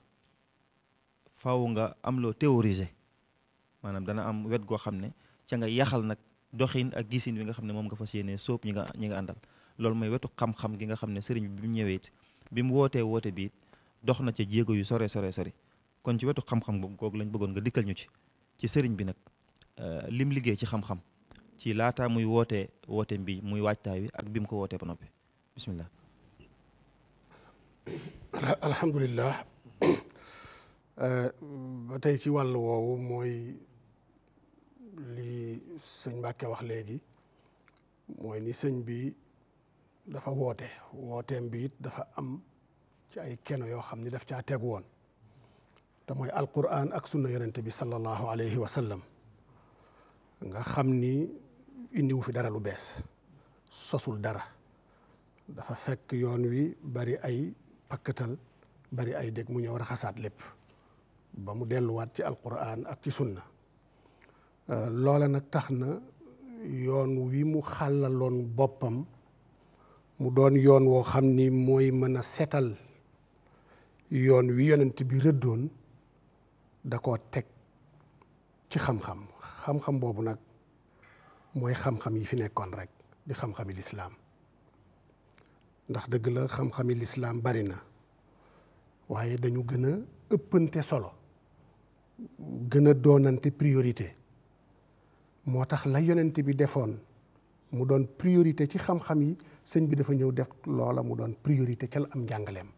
faaw nga am loo théoriser maanaam dana am wet goo xam ne ca nga yaxal nag doxin ak gisin bi nga xam ne moom nga fas yéene sóob ñi nga àndal loolu mooy wetu xam-xam gi nga xam ne sëriñ bi mu ñëwee it bi mu wootee woote bi dox na ca jéego yu sori kon ci wetu xam-xam googu lañ bëggoon nga dikkal ñu ci sëriñ bi nag lim liggéey ci xam-xam ci laata muy woote bi muy waajtaay wi ak bi mu ko wootee ba noppi bismillah. alhamdulillah ba tey ci wàll woowu mooy li sëñ Mbàkke wax léegi mooy ni sëñ bi dafa wooteem bi it dafa am ci ay keno yoo xam ni daf caa tegu woon te mooy alquran ak sunna yonente bi sallallahu alayhi wa sallam nga xam ni indiwu fi dara lu bees sosul dara dafa fekk yoon wi bari ay pakkatal bari ay dégg mu ñëw raxasaat lépp ba mu delluwaat ci alquran ak ci sunna loola nag tax na yoon wi mu xàllaloon boppam mu doon yoon woo xam ni mooy mën a setal yoon wi yonent bi rëddoon da koo teg ci xam-xam boobu nag mooy xam-xam yi fi nekkoon rek di xam-xami lislaam ndax dëgg la xam-xami lislaam bari na waaye dañu gën a ëppante solo gën a doonante priorité moo tax la yonent bi defoon mu doon priorité ci xam-xam yi sëñ bi dafa ñëw def loola mu doon priorité ca la am njàngaleem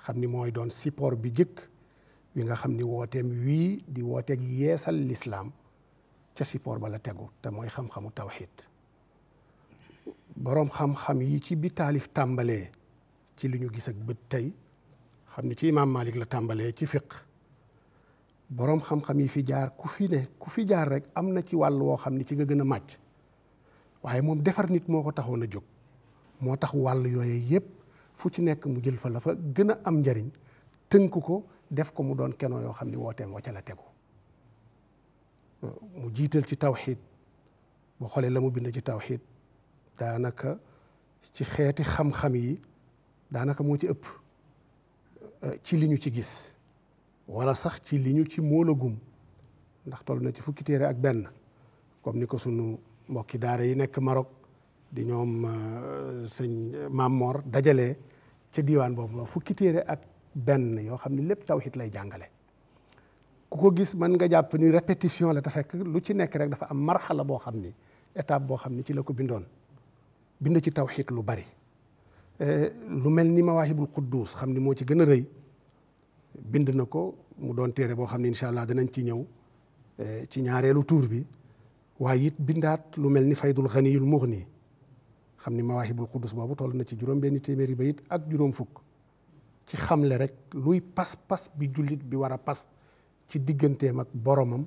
xam ni mooy doon support bi jëkk wi nga xam ni wooteem wii di wooteeg yeesal lislaam ca support ba la tegu te mooy xam-xamu tawxiid boroom xam-xam yi ci bi taalif tàmbalee ci li ñu gis ak bët tey xam ni ci imaam Malik la tàmbalee ci fiq boroom xam-xam yi fi jaar ku fi jaar rek am na ci wàll woo xam ni ci nga gën a màcc waaye moom defar nit moo ko taxoon a jóg moo tax wàll yooyu yépp fu ci nekk mu jël fa la fa gën a am njariñ tënk ko def ko mu doon kenoo yoo xam ni wooteem wa ca la tegu mu jiital ci tawxiid boo xoolee la mu bind ci tawxiid daanaka ci xeeti xam-xam yi daanaka moo ci ëpp ci li ñu ci gis wala sax ci li ñu ci moolagum ndax toll na ci fukki téere ak benn comme ni ko sunu mbokki daara yi nekk Maroc di ñoom sëñ Maam Mor dajalee ca diiwaan boobu la fukki téere ak benn yoo xam ne lépp tawxiid lay jàngale ku ko gis mën nga jàpp ni répétition la te fekk lu ci nekk rek dafa am marxala boo xam ni étape boo xam ni ci la ko bindoon bind ci tawxiid lu bari lu mel ni Mawaahibul Quddus xam ni moo ci gën a rëy bind na ko mu doon téere boo xam ne incha allah danañ ci ñëw ci ñaareelu tuur bi waaye it bindaat lu mel ni Faydul Ganiyul Mughni xam ni Mawaahibul Quddus boobu toll na ci juróom benn téeméeri bayit ak juróom fukk ci xamle rek luy pas-pas bi jullit bi war a pas ci digganteem ak boromam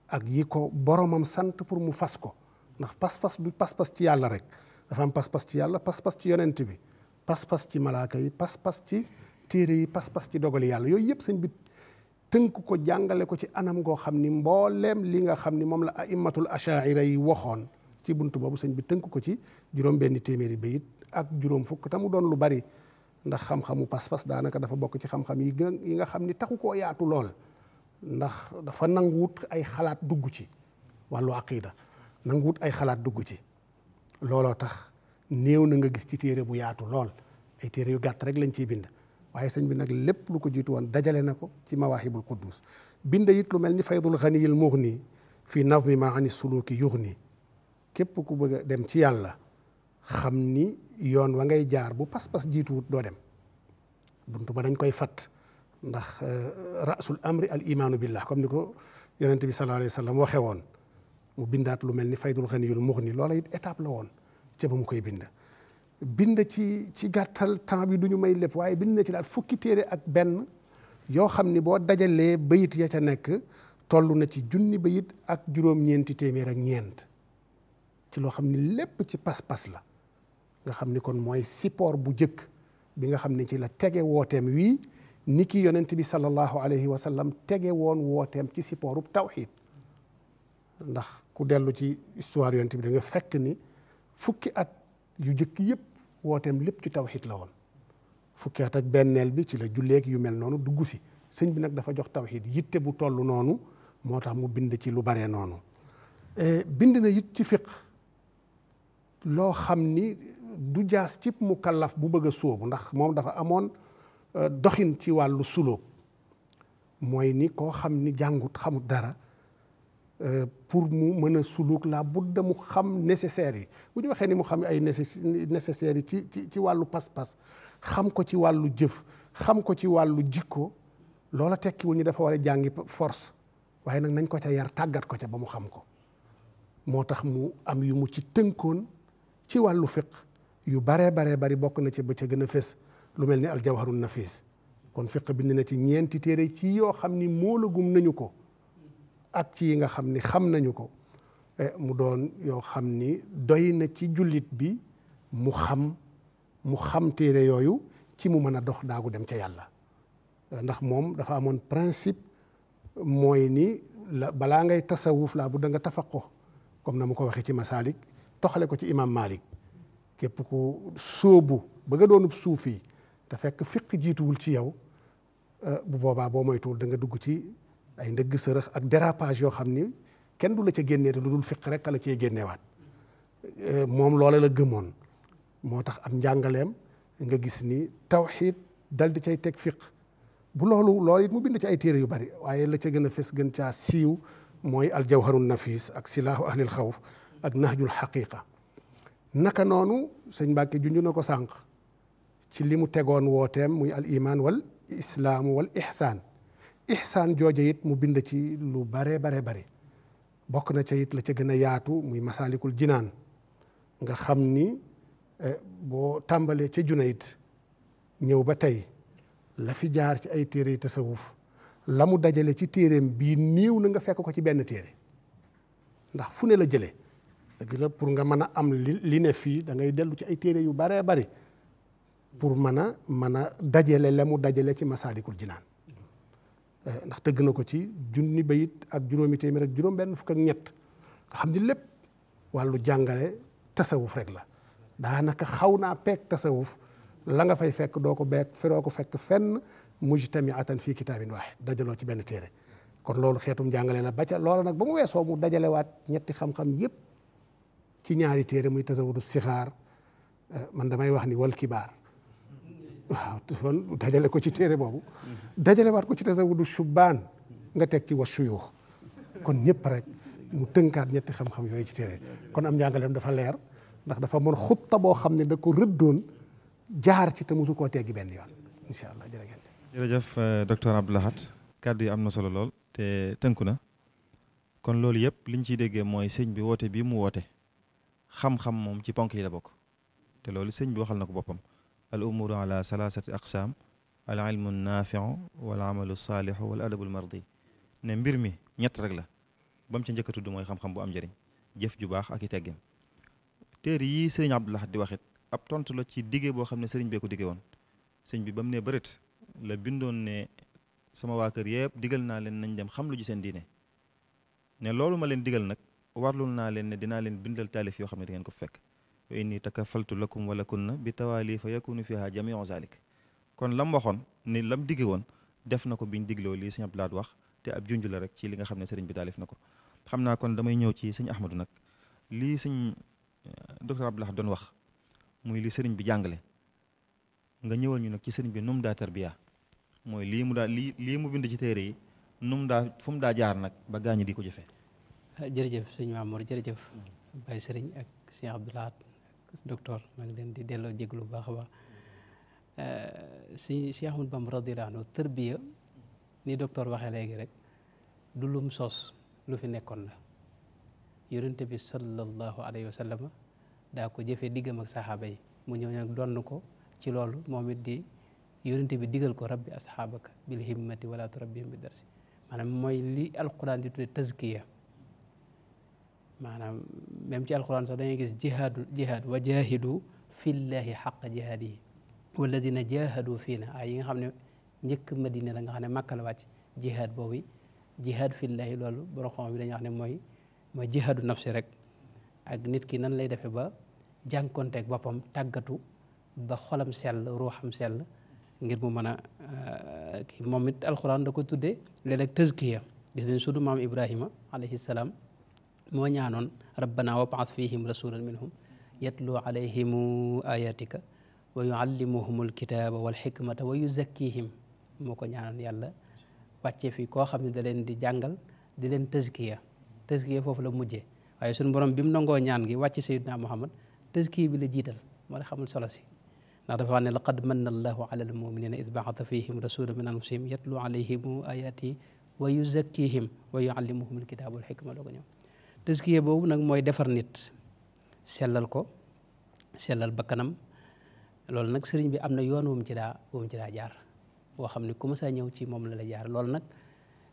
ak yi ko boromam sant pour mu fas ko ndax pas-pas du pas-pas ci yàlla rek dafa am pas-pas ci yàlla pas-pas ci yonent bi pas-pas ci malaaka yi pas-pas ci téere yi pas-pas ci dogali yàlla yooyu yëpp sëñ bi tënk ko jàngale ko ci anam goo xam ni mbooleem li nga xam ni moom la aimmatul ashaira yi waxoon ci buntu boobu sëñ bi tënk ko ci juróom benn téeméeri bayit ak juróom fukk te mu doon lu bari ndax xam-xamu pas-pas daanaka dafa bokk ci xam-xam yi nga xam ni taxu koo yaatu lool ndax dafa nanguwut ay xalaat dugg ci wàllu aqida nanguwut ay xalaat dugg ci looloo tax néew na nga gis ci téere bu yaatu lool ay téere yu gàtt rek lañ ciy bind waaye sëñ bi nag lépp lu ko jiitu woon dajale na ko ci Mawaahibul Quddus bind it lu mel ni Faydul Ganiyil Mughni fii nazmi ma ani suluki yughni képp ku bëgg a dem ci yàlla xam ni yoon wa ngay jaar bu pas-pas jiituwut doo dem buntu ba dañ koy fat ndax rasul amri al imaanu billah comme ni ko yonent bi sallallahu alayhi wa sallam waxe woon mu bindaat lu mel ni Faydul Ganiyul Mughni loola it étape la woon ca ba mu koy bind ci gàttal temps bi du ñu may lépp waaye bind na ci daal fukki téere ak benn yoo xam ni boo dajalee bayit ya ca nekk toll na ci junni bayit ak juróom-ñeenti téeméer ak ñeent ci loo xam ni lépp ci pas-pas la nga xam ni kon mooy support bu jëkk bi nga xam ne ci la tege wooteem wii ni ki yonent bi sallallahu alayhi wa sallam tege woon wooteem ci supportu tawxiid ndax ku dellu ci histoire yonent bi da nga fekk ni fukki at yu jëkk yëpp wooteem lépp ci tawxiid la woon fukki at ak benneel bi ci la julleeg yu mel noonu dugg si sëñ bi nag dafa jox tawxiid yitte bu toll noonu moo tax mu bind ci lu baree noonu bind na it ci fiq loo xam ni du jaas cib mu kallaf bu bëgg a sóobu ndax moom dafa amoon doxin ci wàllu sulóog mooy ni koo xam ni jàngut xamut dara pour mu mën a suluk la budda mu xam nécessaires yi bu ñu waxee ni mu xam ay nécessaires yi ci wàllu pas-pas xam ko ci wàllu jëf xam ko ci wàllu jikko loola tekkiwul ñu dafa war a jàngi force waaye nag nañ ko ca yar tàggat ko ca ba mu xam ko moo tax mu am yu mu ci tënkoon ci wàllu fiq yu baree bari bokk na ci ba ca gën a fës lu mel ni aljawharun nafis kon fiq bind na ci ñeenti téere ci yoo xam ni moolagum nañu ko ak ci yi nga xam ni xam nañu ko mu doon yoo xam ni doy na ci jullit bi mu xam téere yooyu ci mu mën a dox daagu dem ca yàlla ndax moom dafa amoon principe mooy ni balaa ngay tasawuf laa bu da nga tafaqo comme na mu ko waxee ci masaalik toxale ko ci imam Malik képp ku sóobu ba nga doonub suufi te fekk fiq jiituwul ci yow bu boobaa boo moytuwul da nga dugg ci ay ndëgg sërëx ak dérapage yoo xam ni kenn du la ca génnee te lu dul fiq rek la cee génneewaat moom loola la gëmoon moo tax am njàngaleem nga gis ni tawxiid dal di cay teg fiq bu loolu it mu bind ci ay téere yu bari waaye la ca gën a fes gën caa siiw mooy aljawharun nafis ak silaahu ahlil xawf ak nahjul xaqiqa. naka noonu sëñ Mbàkke junj na ko sànq ci li mu tegoon wooteem muy al iman wal islaamu wal ihsaan jooje it mu bind ci lu bare bokk na ca it la ca gën a yaatu muy masaalikul jinaan nga xam ni boo tàmbalee ca Junayd ñëw ba tey la fi jaar ci ay téere yi tasawuf la mu dajale ci téereem bii néew na nga fekk ko ci benn téere ndax fu ne la jëlee dëgg la pour nga mën a am li ne fii da ngay dellu ci ay téere yu baree bari pour mën a dajale la mu dajale ci masaalikul jinaan ndax tëgg na ko ci junni bayit ak juróomi téeméer ak juróom benn fukk ak ñett nga xam ni lépp wàllu jàngale tasawuf rek la daanaka xaw naa peeg tasawuf la nga fay fekk doo ko fekk fenn mujtamiatan fii kitaabin waahid dajaloo ci benn téere kon loolu xeetum jàngale la ba ca loola nag ba mu weesoo mu dajalewaat ñetti xam-xam yépp ci ñaari téere muy tasawudu sixaar man damay wax ni wal kibaar waaw kon dajale ko ci téere boobu dajalewaat ko ci tasawudu shubbaan nga teg ci wa shuyuux kon ñëpp rek mu tënkaat ñetti xam-xam yooyu ci téere kon am njàngaleem dafa leer ndax dafa mën xutta boo xam ne da ko rëddoon jaar ci te mosu koo teggi benn yoon incha allah jërëjëf docteur Abdou Lahad kàddu yi am na solo lool te tënku na kon loolu yëpp liñ ciy déggee mooy sëñ bi woote bii mu woote xam-xam moom ci ponk yi la bokk te loolu sëñ bi waxal na ko boppam al umuru ala salasati aqsaam al ilmu naafiu wal amalu saalihu wal adabul mardi ne mbir mi ñett rek la ba mu ca njëkk a tudd mooy xam-xam bu am njëriñ jëf ju baax ak i teggin téere yii sëriñ Abdou Lahad di waxit ab tontu la ci diggee boo xam ne sëriñ bee ko diggee woon sëñ bi ba mu ne bërit la bindoon ne sama waa kër yëpp digal naa leen nañ dem xam lu ji seen diine ne loolu ma leen digal nag warlul naa leen ne dinaa leen bindal taalif yoo xam ne di ngeen ko fekk wa inni takafaltu lakum wala kunna bi tawaali fa yakunu fiha jamiu zalik kon lam waxoon ni lam digge woon def na ko biñ digloo lii sëñ Abdou Lahad wax te ab junj la rek ci li nga xam ne sëriñ bi taalif na ko xam naa kon damay ñëw ci sëñ Ahmadou nag lii sëñ docteur Abdou Lahad doon wax muy li sëriñ bi jàngale nga ñëwal ñu nag ci sëriñ bi nu mu daa tarbiya mooy lii mu bind ci téere yi fu mu daa jaar nag ba gaañi di ko jëfee. jërëjëf sëñ Mamour jërëjëf Baye Sëriñ ak sëñ Abdou Lahad docteur maa ngi leen di delloo jéglu bu baax a baax si Cheikh Ahmadou Bamba radiyallahu anhu tarbiya ni docteur waxee léegi rek du lum sos lu fi nekkoon la yonente bi sallallahu alayhi wa sallam daa ko jëfee diggam ak saxaaba yi mu ñëw nag donn ko ci loolu moom it di yonente bi digal ko rabbi asxaabaka bil himmati wala turabbihim bi darsi maanaam mooy li alquran di tudde tazkiya maanaam même ci alquran sax dangay gis jihaad wa jahidu fillahi xaqa jihaadihi walladina jahadu fiina ay yi nga xam ne njëkk madina la nga xam ne màkka la wàcc jihaad boobu jihaad fillahi loolu borom xam bi dañuy wax ne mooy jihaadu nafsi rek ak nit ki nan lay defee ba jànkonteeg boppam tàggatu ba xolam sell ruuxam sell ngir mu mën a kii moom it alquran da ko tuddee léeg-léeg tazkiya gis nañ sudu maam Ibrahima alayhi salaam moo ñaanoon rabbana wab'ath fihim rasulan minhum yatlu alayhim ayatika wa yuallimuhum alkitaba wal hikmata wa yuzakkihim moo ko ñaanoon yàlla wàcce fi koo xam ne da leen di jàngal di leen tazkiya foofu la mujjee waaye suñu borom bi mu nangoo ñaan gi wàcc sayyidina Muhammad tazkiya bi la jiital moo la xamul solo si ndax dafa wax ne laqad manna allahu ala almuminina id ba'atha fihim rasulan min anfusihim yatlu alayhim ayatihi wa yuzakkihim wa yuallimuhum alkitaba wal hikma doo ko ñëw tazkiya boobu nag mooy defar nit sellal ko sellal bakkanam loolu nag sëriñ bi am na yoon wu mu ci daa jaar boo xam ne ku mësa ñëw ci moom la jaar loolu nag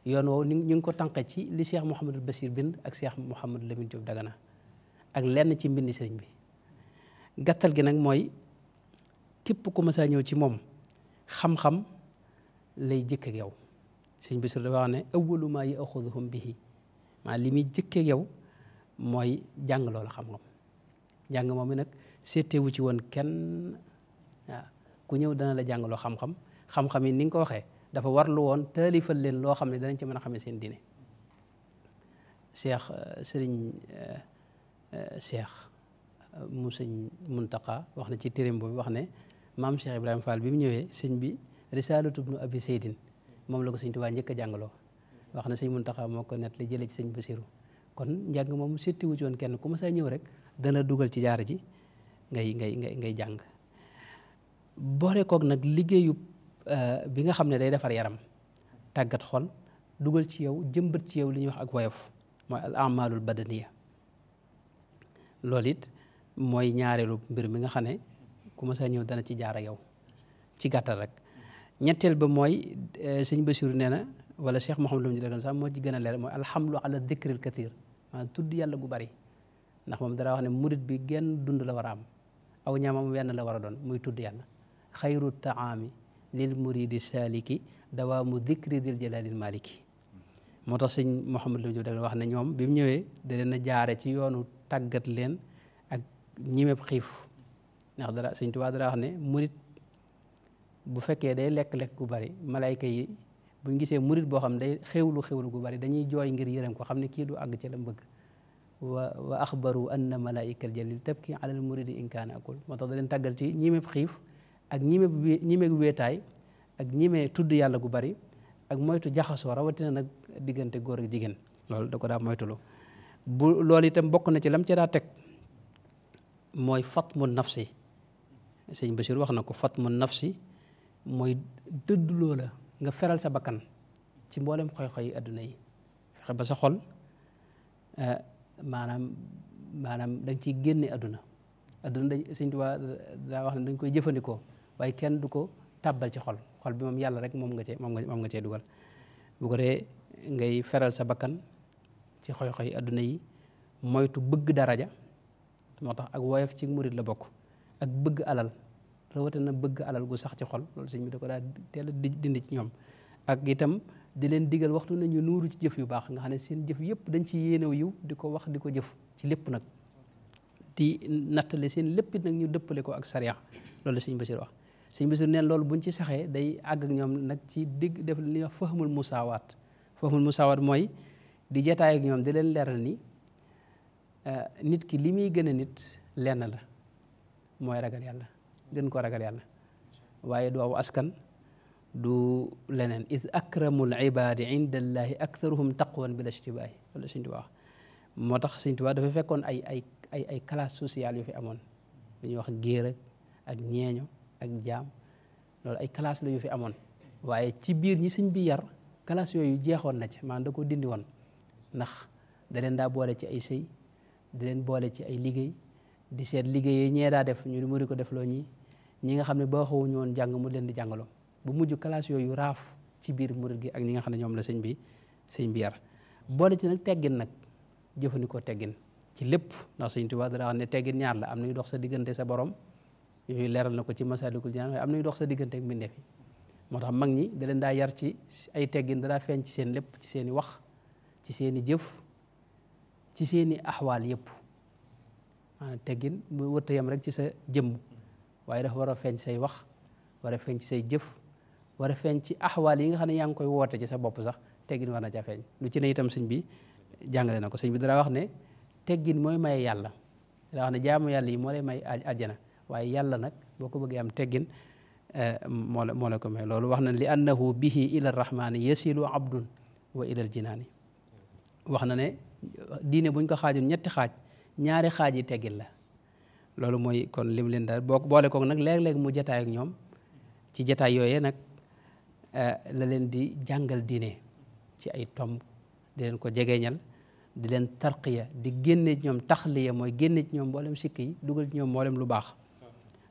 yoon woowu ñu ngi ko tànqe ci li Cheikh Mouhamadul Bachir bind ak Cheikh Mouhamadou Lamine Diop Dagana ak lenn ci mbindi sëriñ bi gàttal gi nag mooy képp ku mësa ñëw ci moom xam-xam lay jëkk ak yow sëriñ bi dafa wax ne awwalu maa yaxuduhum bihi maa li muy jëkk ak yow mooy jàng loolu xam-xam jàng moom mi nag seetewu ci woon kenn waaw ku ñëw dana la jàngaloo xam-xam yi ni nga ko waxee dafa warlu woon taalifal leen loo xam ne danañ ci mën a xamee seen diine Cheikh mu sëñ Muntaqa wax na ci téereem boobu wax ne maam Cheikh Ibrahima Fall bi mu ñëwee sëñ bi risalatu ibnu abi seydin moom la ko sëñ Tuubaa njëkk a jàngaloo wax na sëñ Muntaxa moo ko net li jëlee ci sëñ Basiru kon njàng moom settiwu ci woon kenn ku ma saa ñëw rek dana dugal ci jaara ji ngay jàng boole koog nag liggéeyu bi nga xam ne day defar yaram tàggat xol dugal ci yow jëmbat ci yow li ñuy wax ak woyof mooy al amalul badaniya loolu it mooy ñaareelu mbir mi nga xam ne ku ma saa ñëw dana ci jaar ak yow ci gàttal rek ñetteel ba mooy sëñ Basiru nee na wala Cheikh Mouhamadou Lamine Diallo sax moo ci gën a leer mooy alhamdu ala dikril kathir maanaam tudd yàlla gu bari ndax moom dara wax ne murit bi genn dund la war a am aw ñaamam wenn la war a doon muy tudd yàlla xayru taami lil muridi saliki dawaamu dikri dil jalalil maliki moo tax sëñ Mouhamadou Lamine Diallo wax ne ñoom bi mu ñëwee da leen a jaare ci yoonu tàggat leen ak ñimeb xiif ndax dara sëñ Tuubaa dara wax ne murit bu fekkee day lekk-lekk gu bari malayka yi buñ gisee murit boo xam ne day xewlu gu bari dañuy jooy ngir yërëm ko xam ne kii du àgg ci la bëgg wa axbaru anna malaika al jalil tabki ala al muridi in kaana akul moo tax da leen tàggal ci ñimeb xiif ak ñimeb wéetaay ak ñime tudd yàlla gu bari ak moytu jaxasoo rawatina nag diggante góor ak jigéen loolu da ko daa moytulu bu loolu itam bokk na ci lam ci daa teg mooy fatmu nafsi sëñ Basiir wax na ko fatmu nafsi mooy dëdd loola nga feral sa bakkan ci mboolem xoy-xoy adduna yi fexe ba sa xol maanaam da nga ciy génne adduna dañ sëñ Tuubaa daa wax ne dañ koy jëfandikoo waaye kenn du ko tàbbal ci xol bi moom yàlla rek moom nga cee dugal bu ko dee ngay feral sa bakkan ci xoy-xoy adduna yi moytu bëgg daraja moo tax ak woyof ci murit la bokk ak bëgg alal rawatina bëgg alal gu sax ci xol loolu sëñ bi da ko daa teel a dindi ci ñoom ak itam di leen digal waxtu nañu nuuru ci jëf yu baax nga xam ne seen jëf yëpp dañ ci yéenew yiw di ko wax di ko jëf ci lépp nag di nattale seen lépp nag ñu dëppale ko ak sariya loolu la sëñ Basiir wax sëñ Basiir neen loolu buñ ci saxee day àgg ak ñoom nag ci digg def li ñuy wax fahmul musaawaat mooy di jataay ak ñoom di leen leeral ni nit ki li muy gën a nit lenn la mooy ragal yàlla gën ko ragal yàlla waaye du aw askan du leneen id akramul ibadi inda allahi aktharuhum taqwan bila ishtibaahi wala sëñ Tuubaa moo tax sëñ Tuubaa dafa fekkoon ay classe sociale yu fi amoon dañuy wax géer ak ñeeño ak jaam loolu ay classe la yu fi amoon waaye ci biir ñi sëñ bi yar classe yooyu jeexoon na ci maanaam da ko dindi woon ndax da leen daa boole ci ay sëy di leen boole ci ay liggéey di seet liggéey yi ñee daa def ñu mu di ko defloo ñi nga xam ne ba xawuñu woon jàng mu leen di jàngaloo bu mujj classe yooyu raaf ci biir murid gi ak ñi nga xam ne ñoom la sëñ bi yar boole ci nag teggin nag jëfandikoo teggin ci lépp ndax sëñ Tuubaa dara wax ne teggin ñaar la am na yu dox sa diggante sa borom yooyu leeral na ko ci Masaalikul Jinaan waaye am na yu dox sa diggante ak mbindeef yi moo tax mag ñi da leen daa yar ci ay teggin da daa feeñ ci seen lépp ci seen i wax ci seen i jëf ci seen i axwaal yëpp maanaam teggin mu wërta yam rek ci sa jëmm waaye dafa war a feeñ say wax war a feeñ ci say jëf war a feeñ ci axwaal yi nga xam ne yaa ngi koy woote ci sa bopp sax teggin war na ca feeñ lu ci ne itam sëñ bi jàngale na ko sëñ bi dara wax ne teggin mooy maye yàlla dara wax ne jaamu yàlla yi moo lay may àjjana waaye yàlla nag boo ko bëggee am teggin moo la ko may loolu wax na li annahu bihi ila rahmaani yasilu abdun wa ilal jinaani wax na ne diine buñ ko xaajoon ñetti xaaj ñaari xaaj yi teggin la loolu mooy kon lim leen daal boo boole koog nag léeg-léeg mu jataay ak ñoom ci jataay yooyee nag la leen di jàngal diine ci ay tomb di leen ko jegeeñal di leen tarqiya di génne ci ñoom taxliya mooy génne ci ñoom mboolem sikk yi dugal ci ñoom mboolem lu baax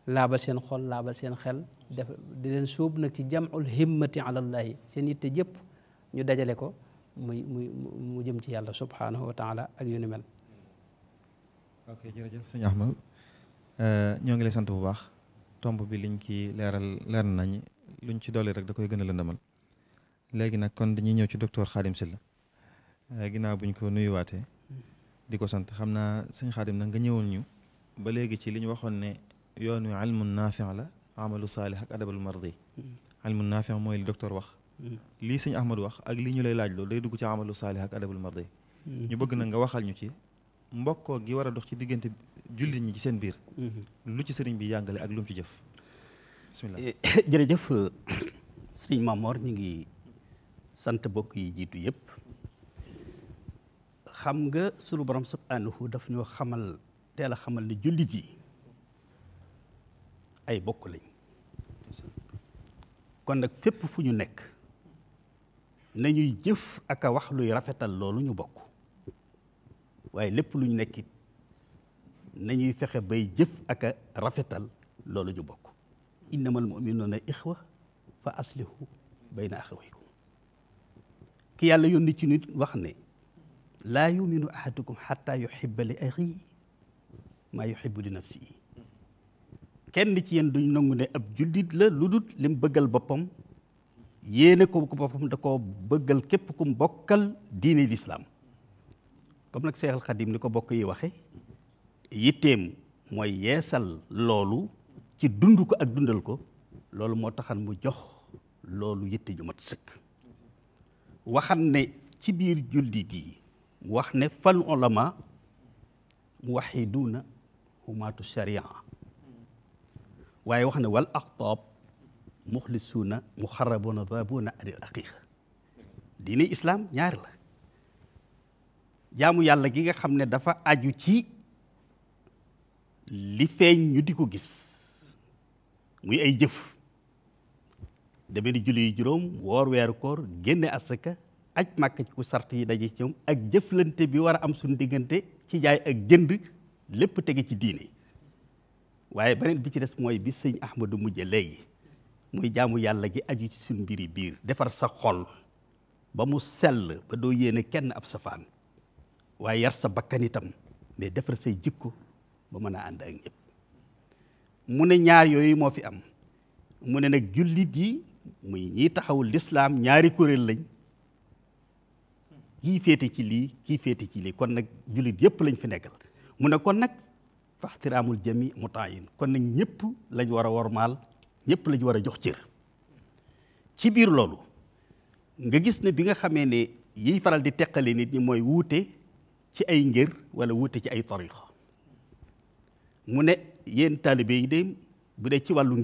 laabal seen xol laabal seen xel def di leen sóob nag ci jam'ul himmati ala llahi seen yitte jëpp ñu dajale ko mu jëm ci yàlla subhanahu wa taala ak yu ni mel. ok jërëjëf sëñ Ahmad ñoo ngi lay sant bu baax tomb bi liñ ci leer nañ luñ ci dolli rek da koy gën a lëndëmal léegi nag kon dañuy ñëw ci docteur Khadim Sylla ginnaaw buñ ko nuyuwaatee di ko sant xam naa sëñ Khadim nag nga ñëwoon ñu ba léegi ci li ñu waxoon ne yoon wi ilmun naafi la amalu saalih ak adabul mardi ilmun naafi mooy li docteur wax lii sëñ Ahmad wax ak lii ñu lay laaj loolu day dugg ci amalu saalih ak adabul mardi ñu bëgg na nga waxal ñu ci mbokkoo gi war a dox ci diggante jullit ñi ci seen biir lu ci sëriñ bi yàngale ak lu mu ci jëf bismillah jërëjëf sëriñ Mamor ñu ngi sant bokk yi jiitu yëpp. xam nga sunu borom subhanahu daf ñoo xamal teel a xamal ne jullit yi ay bokk lañ. kon nag fépp fu ñu nekk nañuy jëf ak a wax luy rafetal loolu ñu bokk waaye lépp lu ñu nekkit nañuy fexe bay jëf ak a rafetal loolu ñu bokk. innamal mu'minuuna ixwa fa aslihu bayna axawaykum. ki yàlla yónni ci nit wax ne laa yuminu ahadukum xatta yuhibba li axiihi maa yuhibbu li nafsihi. kenn ci yéen duñ nangu ne ab jullit la lu dul lim bëggal boppam yéene ko boppam da koo bëggal képp kum bokkal diine lislaam. comme nag Seexal Xadim ni ko bokk yi waxe yitteem mooy yeesal loolu ci dund ko ak dundal ko. loolu moo taxan mu jox loolu yitte ju mat sëkk. waxan ne ci biir jullit yi wax ne fal ulama muwaxiduuna humaatu sharia waaye wax ne wal aqtaab muxlisuuna muxarrabuuna daabuuna anil aqiiqa. diine islaam ñaari la. jaamu yàlla gi nga xam ne dafa aju ci li feeñ ñu di ko gis muy ay jëf deme ni julli yu juróom woor weeru koor génne asaka aj màkk ci ku sart yi daje ci ñoom ak jëflante bi war a am suñu diggante ci jaay ak jënd lépp tege ci diine. waaye beneen bi ci des mooy bi sëñ Ahmadu mujje léegi muy jaamu yàlla gi aju ci suñ mbiri biir defar sa xol ba mu sell ba doo yéene kenn ab safaan waaye yar sa bakkan itam mais defar say jikko ba mën a ànd ak ñëpp. mu ne ñaar yooyu moo fi am. mu ne nag jullit yi muy ñiy taxawul lislaam ñaari kuréel lañ kii féete ci lii kii féete ci lii kon nag jullit yëpp lañ fi nekkal. mu ne kon nag faxtiraamul jami mutaayin kon nag ñëpp lañ war a wormaal ñëpp lañ war a jox cër. ci biir loolu nga gis ne bi nga xamee ne yiy faral di teqale nit ñi mooy wuute ci ay ngir wala wuute ci ay tariqa. mu ne yéen taalibe yi de bu dee ci wàllu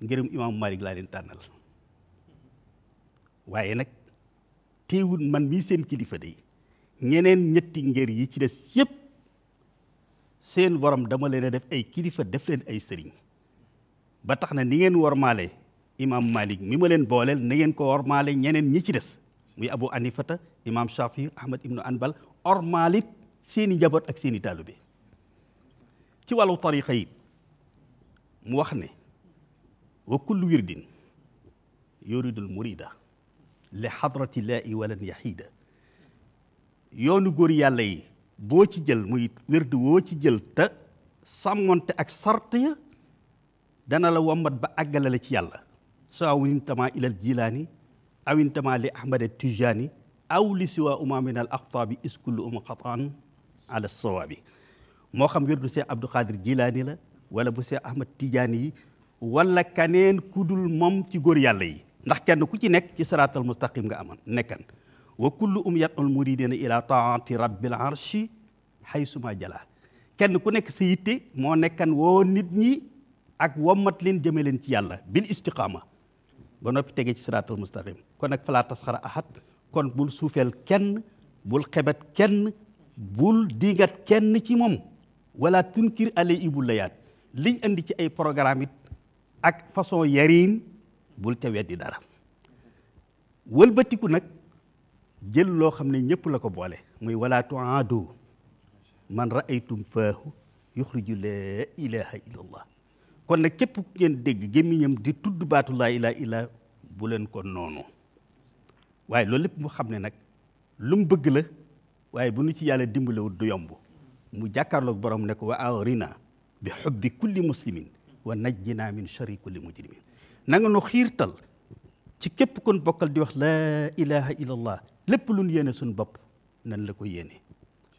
ngërëm imaamu Malik laa leen tànnal waaye nag teewul man mii seen kilifa de ñeneen ñetti ngër yi ci des yëpp seen borom dama leen a def ay kilifa def leen ay sëriñ ba tax na ni ngeen wormaale imaamu Malik mi ma leen booleel na ngeen ko wormaale ñeneen ñi ci des muy Abu Anifata imaam Shafi Ahmad ibnu Anbal ormaalit seeni njaboot ak seeni taalibe. ci wàllu tariqa yi mu wax ne wa kullu wirdin yuridul murida li xadratillaahi walan yaxiida. yoonu góor yàlla yi boo ci jël muy wirdu woo ci jël te sàmmonte ak sart ya dana la wommat ba àggale la ci yàlla. sawa intama ilal jilaani aw intama li ahmad tijaani aw li siwa uma min al aqtaabi iskullu xataan ala sawaabi. moo xam wirdu Seex Abdou Khadir Jilaani la wala bu Seex Ahmad Tijaani yi wala kaneen kudul moom ci góor yàlla yi ndax kenn ku ci nekk ci siraatal mustaqim nga amoon nekkan. wa kullu yad'ul muridina ila taati rabbil arshi haysuma jala. kenn ku nekk sa yitte moo nekkan woo nit ñi ak wommat leen jëme leen ci yàlla bil istiqaama ba noppi tege ci siraatal mustaqim. kon nag falaa tasxara ahad kon bul suufeel kenn bul xebet kenn bul digat kenn ci moom wala tunkir alay ibul layaat liñ andi ci ay programme it ak façon yariin bul te weddi dara. wëlbatiku nag jël loo xam ne ñëpp la ko boole muy wala tuaadu man raaytum faahu yuxriju laa ilaha illa allah. kon nag képp ku ngeen dégg gémmiñam di tudd baatu laa ilaha illa bu leen ko noonu waaye loolu lépp mu xam ne nag lu mu bëgg la waaye bu nu ci yàlla dimbalewut du yomb. mu jàkkaarloog borom ne ko wa awrina bi xubbi kulli muslimin wa najjina min sharri kulli mujrimin. na nga nu xiirtal ci képp kon bokkal di wax laa ilaha illallah lépp luñ yéene suñ bopp nañ la ko yéene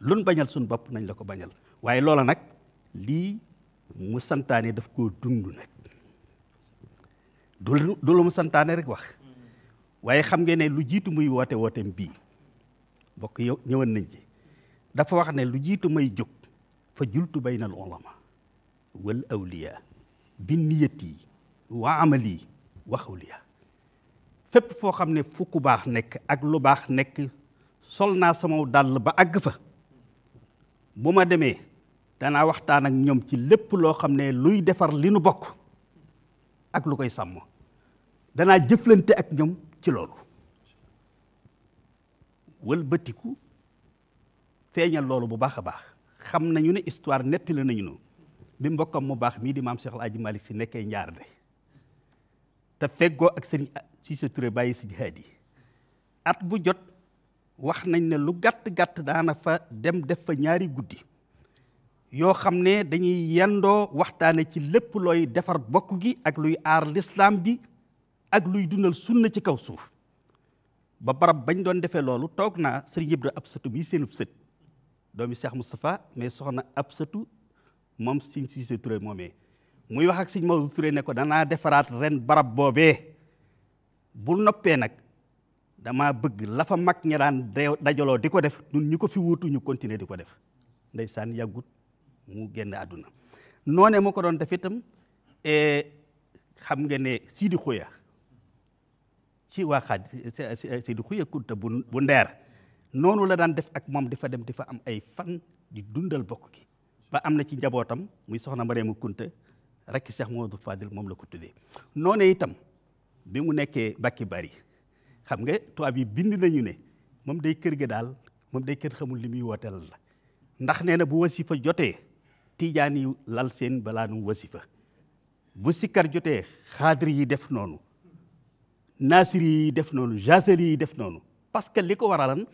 luñ bañal suñ bopp nañ la ko bañal. waaye loola nag lii mu santaane daf koo dund nag du lu mu santaane rek wax waaye xam ngeen ne lu jiitu muy wooteem bii bokk yow ñëwoon nañ ci. dafa wax ne lu jiitu may jóg fa jultu baynal ulama wal awliya bi niyati wa amali wa xawliya fépp foo xam ne fu ku baax nekk ak lu baax nekk sol naa sama dàll ba àgg fa bu ma demee danaa waxtaan ak ñoom ci lépp loo xam ne luy defar li nu bokk ak lu koy sàmm danaa jëflante ak ñoom ci loolu wëlbatiku feeñal loolu bu baax a baax xam nañu ne histoire nettali nañu no bi mbokkam mu baax mii di maam Cheikh El Hadji Malick Sy nekkee Njaarnde te feggoo ak sëñ Cissé Touré bàyyi si jihaad yi at bu jot wax nañ ne lu gàtt-gàtt daana fa dem def fa ñaari guddi yoo xam ne dañuy yendoo waxtaane ci lépp looy defar bokk gi ak luy aar lislaam bi ak luy dundal sunna ci kaw suuf ba barab bañ doon defee loolu toog naa sëriñ Ibra Absatu bi seenub sët doomi Cheikh Moustapha mais soxna Absatu moom sëñ Cissé Touré moomee muy wax ak sëñ Maodo Touré ne ko danaa defaraat ren barab boobee bu noppee nag dama bëgg la fa mag ña daan dajaloo di ko def ñun ñu ko fi wuutu ñu continuer di ko def ndeysaan yàggut mu génn àdduna noonee moo ko doon def itam xam nga ne Sidi Xuya ci waa xaaj Sidi Xuya Kunta bu Ndeer noonu la daan def ak moom di fa dem di fa am ay fan di dundal bokk gi ba am na ci njabootam muy soxna Mariama Kunta rekk Cheikh Mamadou Fadil moom la ko tuddee noonee itam bi mu nekkee Mbàkke Bari xam nga tubaab yi bind nañu ne moom day kër ga daal moom day kër xamul li muy wooteel la ndax nee na bu wasifa jotee tijaan yi lal seen balaa nu wasifa bu sikkar jotee xaadir yi def noonu naasiri yi def noonu jaseli yi def noonu parce que li ko waralan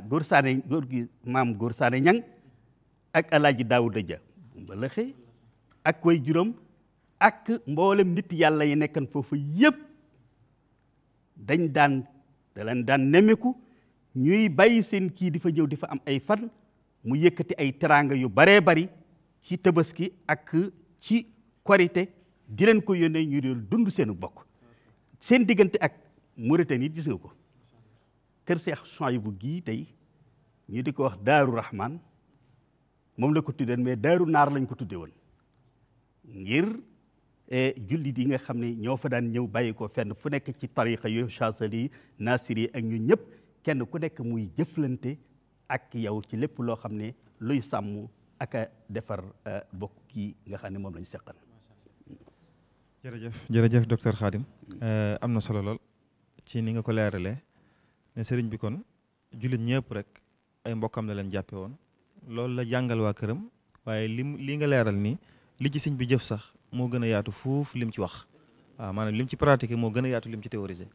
góor saane ñang ak alaaji Daawuda Ja mbalaxe ak way juróom ak mboolem nit yàlla yi nekkan foofu yëpp da leen daan nemeku ñuy bàyyi seen kii di fa ñëw di fa am ay fan mu yëkkati ay teraanga yu baree bari ci tabaski ak ci korite di leen ko yónnee ñu doon dund seenu bokk seen diggante ak Mauritanie gis nga ko kër Cheikh Souhaïbou gii tey ñu di ko wax Daaru Rahman moom la ko tuddee mais Daaru Naar lañ ko tuddee woon ngir jullit yi nga xam ne ñoo fa daan ñëw bàyyi ko fenn fu nekk ci tariqa yu Chazali Nasiri ak ñu ñëpp kenn ku nekk muy jëflante ak yow ci lépp loo xam ne luy sàmm ak a defar bokk yi nga xam ne moom lañ seqal. jërëjëf docteur Khadim am na solo lool ci ni nga ko leeralee ne sëriñ bi kon jullit ñëpp rek ay mbokkam la leen jàppe woon loolu la jàngal waa këram waaye li nga leeral nii li ci sëñ bi jëf sax moo gën a yaatu fuuf lim ci wax waaw maanaam lim ci pratiqué moo gën a yaatu lim ci théorisé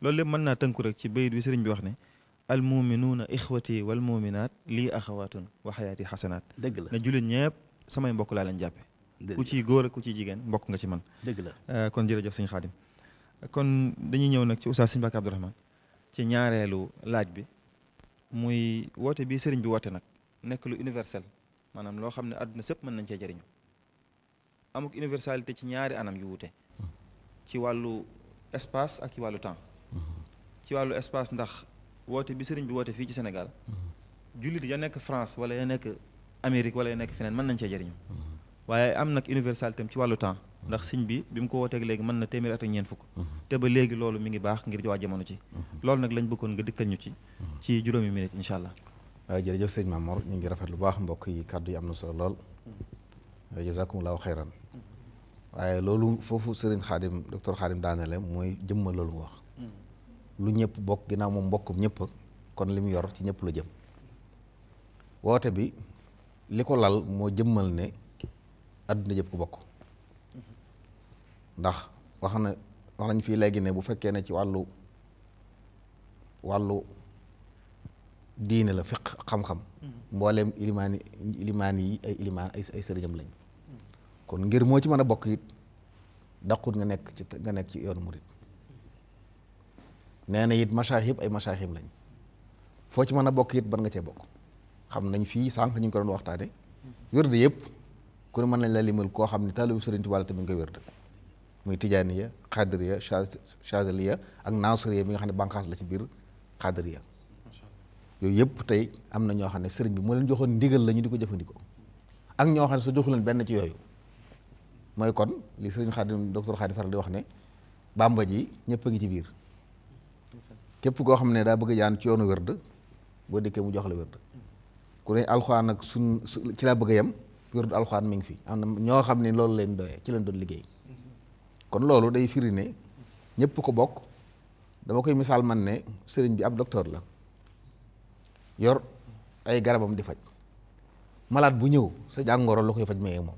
loolu lépp mën naa tënku rek ci bayit bi sëriñ bi wax ne al muminuuna ixwati wal muminaat lii axawaatun wa xayaati xasanaat dëgg la ne jullit ñëpp samay mbokk laa leen jàppe ku ciy góor ak ku ciy jigéen mbokk nga ci man dëgg la kon jërëjëf sëñ Xaadim kon dañuy ñëw nag ci Oustaz Sëñ Mbàkke Abdourahmane ci ñaareelu laaj bi muy woote bii sëriñ bi woote nag nekk lu universel maanaam loo xam ne àdduna sëpp mën nañ cee jëriñu amuk universalité ci ñaari anam yu wuute ci wàllu espace ak ci wàllu temps ci wàllu espace ndax woote bi sëriñ bi woote fii ci Sénégal jullit ya nekk France wala ya nekk Amérique wala ya nekk feneen mën nañ cee jëriñu waaye am nag universalité tam ci wàllu temps ndax sëñ bi mu ko wooteeg léegi mën na téeméer at ak ñeent fukk te ba léegi loolu mi ngi baax ngir waa jamono ci loolu nag lañ bëggoon nga dikkal ñu ci juróomi minute incha allah. waaw jërëjëf sëñ Mamor ñu ngi rafet lu baax mbokk yi kàddu yi am na solo lool jazakumullahu xayran waaye loolu foofu sëriñ Xaadim docteur Xaadim daanele mooy jëmmal loolu mu wax lu ñëpp bokk ginnaaw moom mbokkum ñëpp kon li mu yor ci ñëpp la jëm woote bi li ko lal moo jëmmal ne adduna yëpp ko bokk ndax wax nañ fii léegi ne bu fekkee ne ci wàllu diine la fiq xam-xam mbooleem ilimaan yi ay sëriñam lañ kon ngir moo ci mën a bokk it daqut nga nekk ci yoonu murit nee na it masaahib ay masaahib lañ foo ci mën a bokk it ban nga cee bokk xam nañ fii sànq ñu ngi ko doon waxtaane wérde yëpp ku ne mën nañ la limal koo xam ne taalibu Sëriñ Tuubaa tamit nga wérde muy tijaaniya xaadiriya chazaliya ak naasiriya mi nga xam ne bànqaas la ci biir xaadiriya yooyu yëpp tey am na ñoo xam ne sëriñ bi moo leen joxoon ndigal la ñu di ko jëfandikoo ak ñoo xam ne sa joxu leen benn ci yooyu mooy kon li sëriñ Xaadim docteur Xaadim faral di wax ne bàmba ji ñëpp a ngi ci biir képp koo xam ne daa bëgg jaan ci yoonu wërd boo dikkee mu jox la wërd ku ne alxuraan ak sun ci laa bëgg a yem wërd alxuraan mi ngi fi am na ñoo xam ne loolu leen doyee ci leen doon liggéey kon loolu day firi ne ñëpp ko bokk. dama koy misaal man ne sëriñ bi ab docteur la yor ay garabam di faj malade bu ñëw sa jàngoro la koy faj mayee moom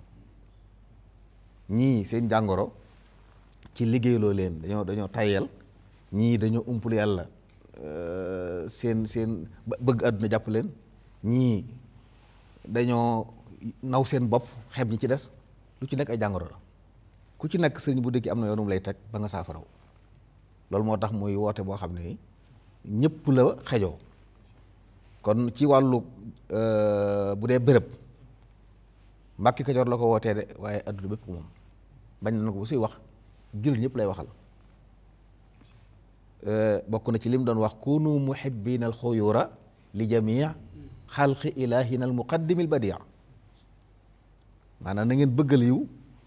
ñii seen jàngoro ci liggéeyloo leen dañoo tayyel ñii dañoo umpul yàlla seen bëgg àdduna jàpp leen ñii dañoo naw seen bopp xeeb ñi ci des lu ci nekk ay jàngoro la ku ci nekk sëriñ bu dëkki am na yoonum lay teg ba nga saafaraw loolu moo tax muy woote boo xam ne ñëpp la xejoo kon ci wàllu bu dee béréb Mbàkke Kajoor la ko wootee de waaye adduna bépp moom bañ na ko bu suy wax jul ñëpp lay waxal bokk na ci lim doon wax kunu muhibbina al xuyura li jamii xalqi ilahina al muqaddimi al badia maanaam na ngeen bëggal yiw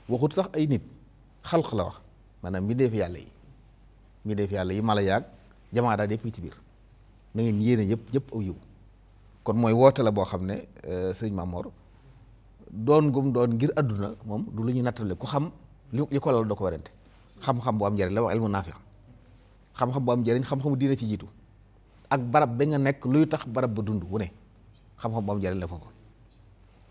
waxut sax ay nit xalq la wax maanaam mbindeef yàlla yi mala yaag jamaa daal yëpp ci biir na ngeen yéene yëpp aw yiw kon mooy woote la boo xam ne sëriñ Mamor doon gum doon ngir àdduna moom du lu ñuy nattale ku xam li ko lal doo ko warante xam-xam bu am njëriñ la wax ilmu naafi xam-xam bu am njëriñ xam-xamu diine ci jiitu ak barab ba nga nekk luy tax barab ba dund wu ne xam-xam bu am njëriñ la foofu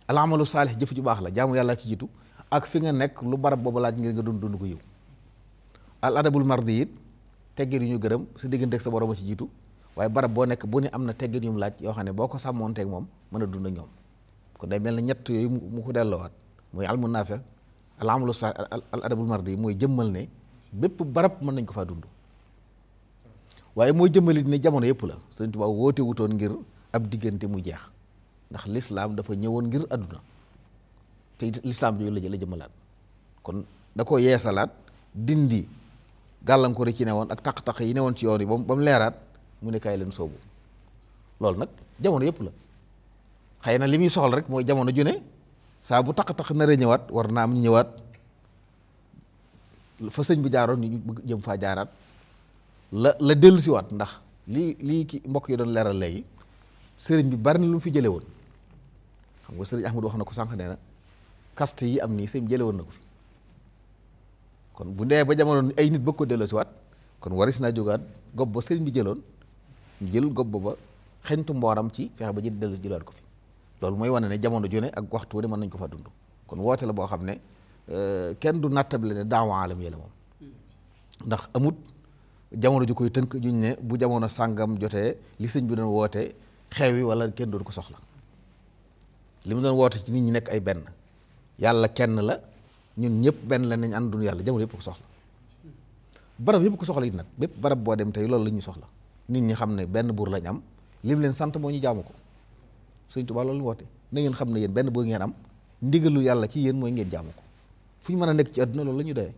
al amalu saalih jëf ju baax la jaamu yàlla ci jiitu ak fi nga nekk lu barab boobu laaj ngir nga dund ko yiw al adabul mardi it teggin yu ñu gërëm sa diggante ak sa borom a ci jiitu waaye barab boo nekk bu ne am na teggin yu mu laaj yoo xam ne boo ko sàmmoonteeg moom mën a dund ak ñoom kon day mel ne ñett yooyu mu ko delloowaat mooy almu naafi al amalu sa al adabul mardi mooy jëmmal ne bépp barab mën nañ ko faa dund waaye mooy jëmmalit ne jamono yëpp la Sëriñ Tuubaa woote wutoon ngir ab diggante muy jeex ndax lislaam dafa ñëwoon ngir àdduna te lislaam yooyu la jëmmalaat kon da ko yeesalaat dindi gàllankoor yi ci newoon ak taq-taq yi newoon ci yoon yi ba mu leeraat mu ne kaay leen soobu loolu nag jamono yëpp la xëy na li muy soxla rek mooy jamono ju ne saa bu taq-taq naree ñëwaat war naa am ñu ñëwaat fa sëñ bi jaaroon ñu jëm faa jaaraat la dellu si waat ndax lii ki mbokk yi doon leeral léegi sëriñ bi bari na lu mu fi jële woon xam nga sëriñ Ahmadu wax na ko sànq nee na kaste yi am nii sëñ bi jële woon na ko fi kon bu ndee ba jamono ay nit bëgg ko dellu si waat kon waris naa jógaat gob ba sëriñ bi jëloon ñu jël gob ba xeñtu mbooram ci fexe ba jël dellu jëlaat ko fi loolu mooy wane ne jamono ju ne ak waxtu ne mën nañ ko fa dund kon woote la boo xam ne kenn du nattable ne daawa alam yële moom ndax amut jamono ju koy tënk juñ ne bu jamono sàngam jotee li sëñ bi doon woote xew yi wala kenn doon ko soxla li mu doon woote ci nit ñi nekk ay benn yàlla kenn la ñun ñëpp benn la nañ ànduñu yàlla jamono yëpp ko soxla barab yëpp ko soxla it nag bépp barab boo dem tey loolu la ñuy soxla nit ñi xam ne benn buur lañ am lim leen sant moo ñu jaamu ko Sëñ Tuubaa loolu woote na ngeen xam ne yéen benn buur ngeen am ndigalu yàlla ci yéen mooy ngeen jaamu ko fu ñu mën a nekk ci àdduna loolu la ñu doyee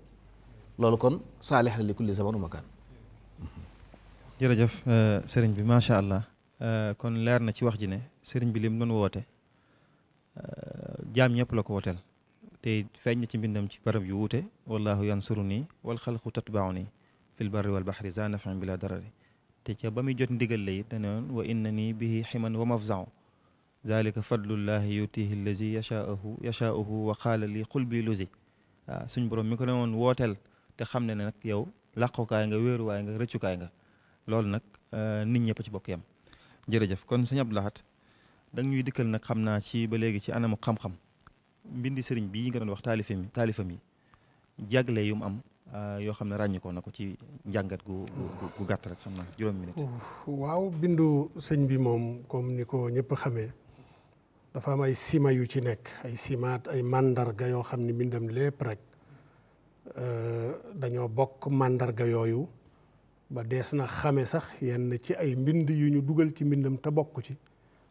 loolu kon saalih li kulli zaman wa makaan. jërëjëf sëriñ bi macha allah kon leer na ci wax ji ne sëriñ bi lim doon woote jaam ñëpp la ko wooteel te feeñ na ci mbindam ci barab yu wuute wallahu yansuruni wal xalqu tatbauni fil barri wal baxri za nafin bila darari te ca ba muy jot ndigal la it dane woon wa inna nii bihi ximan wa mafzau zalika fadlullahi yutihi allazi yashaahu wa qaala li qul bi luzi waaw suñ borom mi ko ne woon wooteel te xam ne nag yow làqukaay nga wéeruwaay nga rëccukaay nga loolu nag nit ñëpp ci bokk yam jërëjëf kon sëñ Abdou Lahad da ñuy dikkal nag xam naa ci ba léegi ci anamu xam-xam mbindi sëriñ bii nga doon wax taalifam yi jagle yu mu am yoo xam ne ràññikoo na ko ci njàngat gu gàtt rek xam naa juróomi minute. waaw bindu sëñ bi moom comme ni ko ñëpp xamee dafa am ay sima yu ci nekk ay simaat ay mandarga yoo xam ne mbindam lépp rek dañoo bokk mandarga yooyu ba dees na xame sax yenn ci ay mbind yu ñu dugal ci mbindam te bokk ci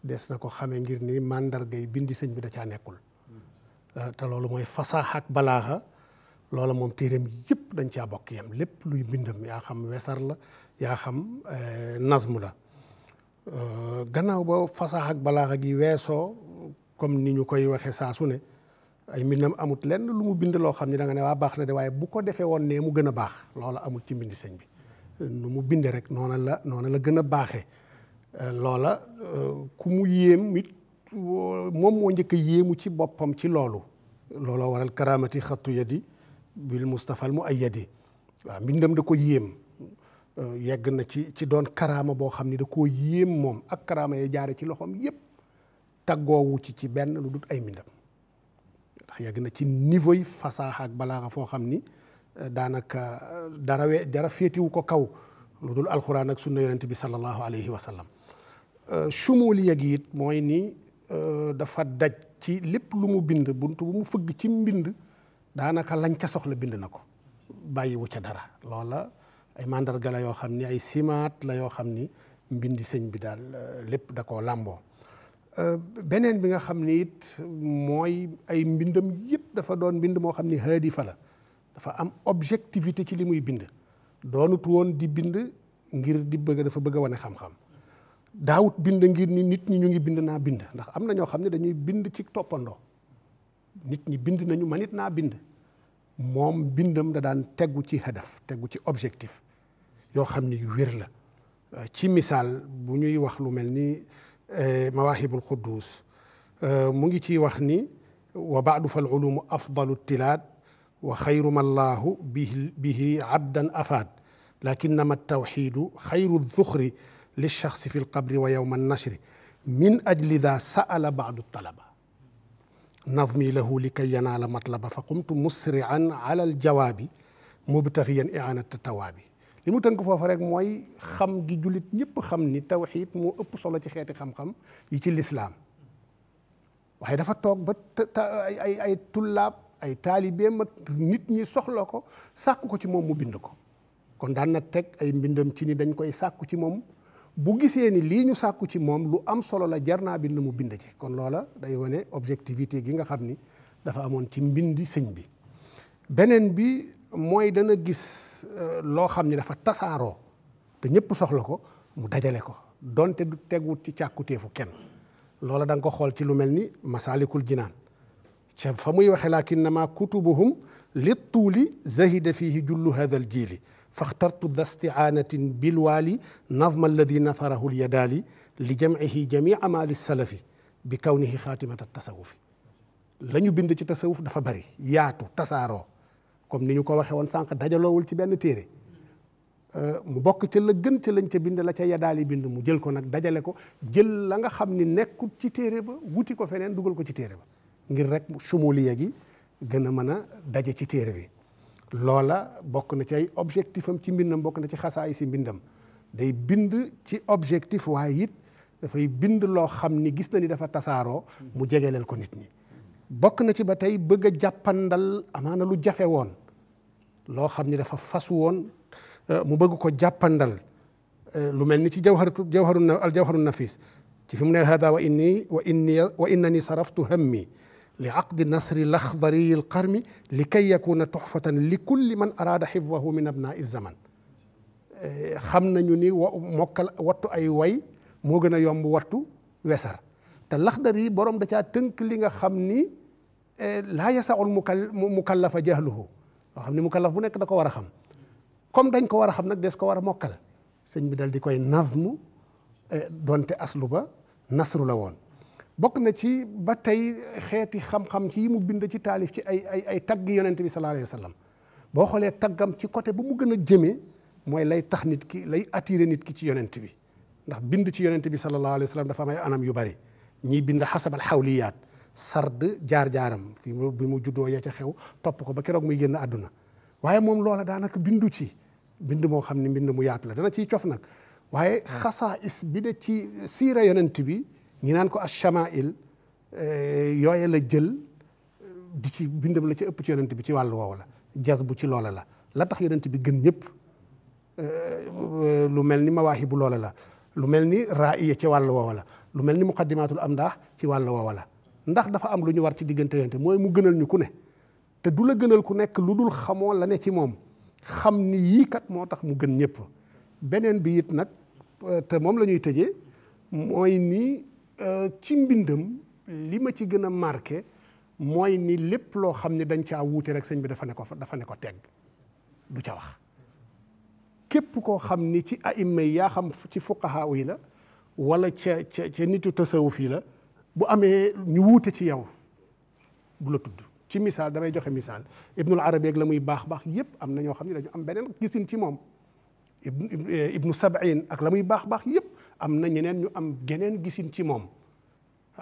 dees na ko xame ngir ni mandarga yi bindi sëñ bi da caa nekkul te loolu mooy fasaax ak balaaxa loola moom téereem yëpp dañ caa bokk yam lépp luy mbindam yaa xam wesar la yaa xam nazmu la gannaaw ba fasaax ak balaaxa gi weesoo comme ni ñu koy waxee saa su ne ay mbindam amut lenn lu mu bind loo xam ne da nga ne waa baax na de waaye bu ko defee woon ne mu gën a baax loola amul ci mbindi sëñ bi nu mu binde rek noona la gën a baaxee loola ku mu yéem it moom moo njëkk a yéemu ci boppam ci loolu looloo waral karamati xattu yadi bil Mustafa al muayyadi waaw mbindam da ko yéem yegg na ci doon karaama boo xam ni da koo yéem moom ak karaama ya jaare ci loxoom yépp taggoowu ci benn lu dut ay mbindam ndax yegg na ci niveau yi fasaaxa ak balaaxa foo xam ni daanaka dara féetiwu ko kaw lu dul alxuraan ak sunna yonent bi sallallahu alayhi wa sallam chumuli yegi it mooy ni dafa daj ci lépp lu mu bind buntu bu mu fëgg ci mbind daanaka lañ ca soxla bind na ko bàyyiwu ca dara loola ay mandarga la yoo xam ni ay simaat la yoo xam ni mbindi sëñ bi daal lépp da koo làmboo beneen bi nga xam ni it mooy ay mbindam yëpp dafa doon mbind moo xam ni haadifa la dafa am objectivité ci li muy bind doonut woon di bind ngir dafa bëgg a wane xam-xam daawut bind ngir ni nit ñi ñu ngi bind naa bind ndax am na ñoo xam ne dañuy bind ci toppandoo nit ñi bind nañu man it naa bind moom bindam da daan tegu ci hadaf tegu ci objectif yoo xam ni yu wér la ci misaal bu ñuy wax lu mel ni mawaahibul quddus mu ngi ciy wax ni wa baadu fal ulumu afdalu tilaad wa xayru ma allahu bihi abdan afaad lakinnama tawxiidu xayru zuxri lilchaxsi fi lqabri wa yowma annashri min ajli daa sa'ala baadu talaba nazmi lahu likay yanaala matlaba fa qumtu musri'an ala aljawaabi mubtaxiyan i'aanata tawaabi li mu tënk foofu rek mooy xam gi jullit ñëpp xam ni tawxiid moo ëpp solo ci xeeti xam-xam yi ci lislaam waaye dafa toog ba ay tullaab ay taalibeem ak nit ñi soxla ko sàkku ko ci moom mu bind ko kon daan na teg ay mbindam ci ni dañ koy sàkku ci moom bu gisee ni lii ñu sàkku ci moom lu am solo la jar naa bind mu bind ci kon loola day wane objectivité gi nga xam ni dafa amoon ci mbindi sëñ bi beneen bi mooy dana gis loo xam ni dafa tasaaroo te ñëpp soxla ko mu dajale ko donte du teguwut ci càkkutéefu kenn loola da nga ko xool ci lu mel ni masaalikul jinaan ca fa muy waxe lakinnama kutubuhum li tuuli zahida fihi jullu hadha al jiili faxtartu da stiaanatin bilwaali nazma alladi nasarahu lyadaali li jamcihi jamia ma lissalafi bi kawnihi xaatimata tasawufi la ñu bind ci tasawuf dafa bari yaatu tasaaroo comme ni ñu ko waxee woon sànq dajaloowul ci benn téere mu bokk ca la gën ca lañ ca bind la ca yadaali bind mu jël ko nag dajale ko jël la nga xam ni nekkul ci téere ba wuti ko feneen dugal ko ci téere ba ngir rek sumuliya gi gën a mën a daje ci téere bi loola bokk na ci ay objectif am ci mbindam bokk na ci xasaay si mbindam day bind ci objectif waaye it dafay bind loo xam ni gis na ni dafa tasaaroo mu jegeleel ko nit ñi bokk na ci ba tey bëgg a jàppandal amaana lu jafe woon loo xam ni dafa fasu woon mu bëgg ko jàppandal lu mel ni ci jawharu nafis ci fi mu ne hada wa innani saraftu hammi li aqdi nasri laxdari alqarmi li kay yakuna tuxfatan li kulli man araada xifdahu min abnaa zaman xam nañu ni mokkal wattu ay way moo gën a yomb wattu wesar te laxdari borom da caa tënk li nga xam ni laa yasaul mukallafa jahluhu loo xam ni mukallaf bu nekk da ko war a xam comme dañ ko war a xam nag des ko war a mokkal sëñ bi dal di koy nazmu donte aslu ba nasru la woon bokk na ci ba tey xeeti xam-xam ci yi mu bind ci taalif ci ay tagg yonent bi sallallahu alayhi wa sallam boo xoolee taggam ci côté bu mu gën a jëmee mooy lay tax nit ki lay attiré nit ki ci yonent bi ndax bind ci yonent bi sallallahu alayhi wa sallam dafa am ay anam yu bari ñiy bind xasabal xawliyaat sard jaar-jaaram fi bi mu juddoo ya ca xew topp ko ba keroog muy génn àdduna waaye moom loola daanaka bindu ci bind moo xam ne mbind mu yaatu la dana ciy cof nag waaye xasaais bi de ci siira yonent bi ñi naan ko ash-shamaa'il yooye la jël di ci bindam la ci ëpp ci yonent bi ci wàllu woowu la jas bu ci loola la tax yonent bi gën ñëpp lu mel ni mawaahibu loola la lu mel ni ra'iya ci wàllu woowu la lu mel ni muqaddimatul amdaax ci wàllu woowu la ndax dafa am lu ñu war ci diggante yonent mooy mu gënal ñu ku ne te du la gënal ku nekk lu dul xamoo la ne ci moom xam ni yii kat moo tax mu gën ñëpp beneen bi it nag te moom la ñuy tëjee mooy ni ci mbindam li ma ci gën a marqué mooy ni lépp loo xam ne dañ caa wuute rek sëñ bi dafa ne ko tegg du ca wax. képp koo xam ni ci aïma yi yaa xam ci fuqahaa yi la wala ca nitu tasawuf yi la bu amee ñu wuute ci yow du la tudd. ci misaal damay joxe misaal Ibnul Arabi ak la muy baax yëpp am na ñoo xam ne dañu am beneen gisin ci moom Ibnu Sab'in ak la muy baax yëpp am na ñeneen ñu am geneen gisin ci moom.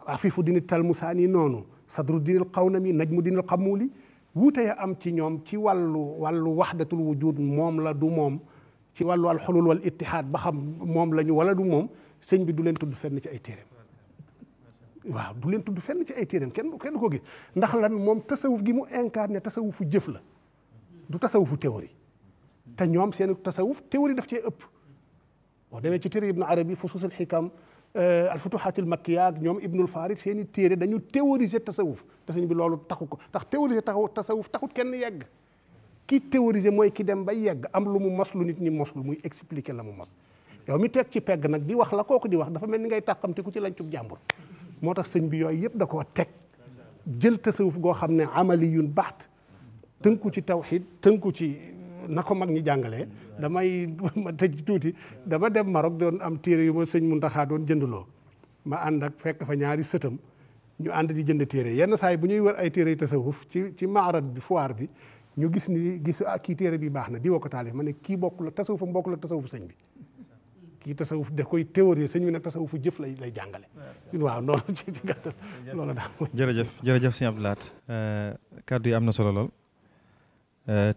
Afifu Din Talmusaani noonu Sadru Din Qawnami Najmu Din Qamuli wuute ya am ci ñoom ci wàllu wahdatul wujud moom la du moom ci wàllu al xulul wal ittihaad ba xam moom la ñu wala du moom sëñ bi du leen tudd fenn ci ay téeréem. waaw du leen tudd fenn ci ay téeréem kenn du ko gis ndax lan moom tasawuf gi mu incarné tasawufu jëf la du tasawufu théorie te ñoom seen tasawuf théorie daf cee ëpp. boo demee ci téere Ibnu Arabi Fusuusul Xikam al Futuhaatil Makkiya ak ñoom Ibnul Farid seen i téere dañu théoriser tasawuf te sëñ bi loolu taxu ko ndax théoriser tasawuf taxut kenn yegg. ki théoriser mooy ki dem ba yegg am lu mu mos lu nit ñi mos lu muy expliquer la mu mos yow mi teg ci pegg nag di wax la kooku di wax dafa mel ni ngay tàqamte ku ci lancub jàmbur. moo tax sëñ bi yooyu yëpp da koo teg jël tasawuf goo xam ne amaliyun baxt tënku ci tawxid tënku ci na ko mag ñi jàngalee. damay ma tëj tuuti dama dem Maroc doon am téere yu ma sëñ Muntaxa doon jëndloo ma ànd ak fekk fa ñaari sëtam ñu ànd di jënd téere yenn saa yi bu ñuy wër ay téere yu tasawuf ci maarad bi foire bi ñu gis kii téere bi baax na di woo ko taalif ma ne kii bokkul ak tasawuf bokkul ak tasawuf sëñ bi. kii tasawuf da koy théorie sëñ bi nag tasawufu jëf lay jàngale. waaw noonu ci gàttal loolu daal. jërëjëf sëñ Abdou Lahad kàddu yi am na solo lool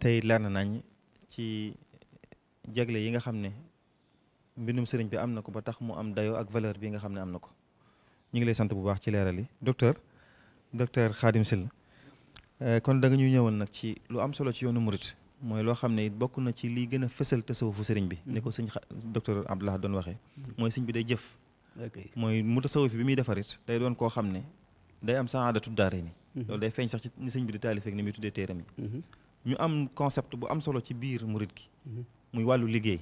tey leer na nañ ci jagle yi nga xam ne mbindum sëriñ bi am na ko ba tax mu am dayoo ak valeur bi nga xam ne am na ko ñu ngi lay sant bu baax ci leeral yi docteur Khadim Sylla kon da nga ñuy ñëwoon nag ci lu am solo ci yoonu murit mooy loo xam ne it bokk na ci lii gën a fësal tasawufu sëriñ bi ni ko sëñ docteur Abdou Lahad doon waxee mooy sëñ bi day jëf mooy mu tasawuf bi muy defarit day doon koo xam ne day am saadatu daare ni loolu day feeñ sax ci ni sëñ bi di taalif ak ni muy tuddee téeram yi ñu am concept bu am solo ci biir murit gi muy wàllu liggéey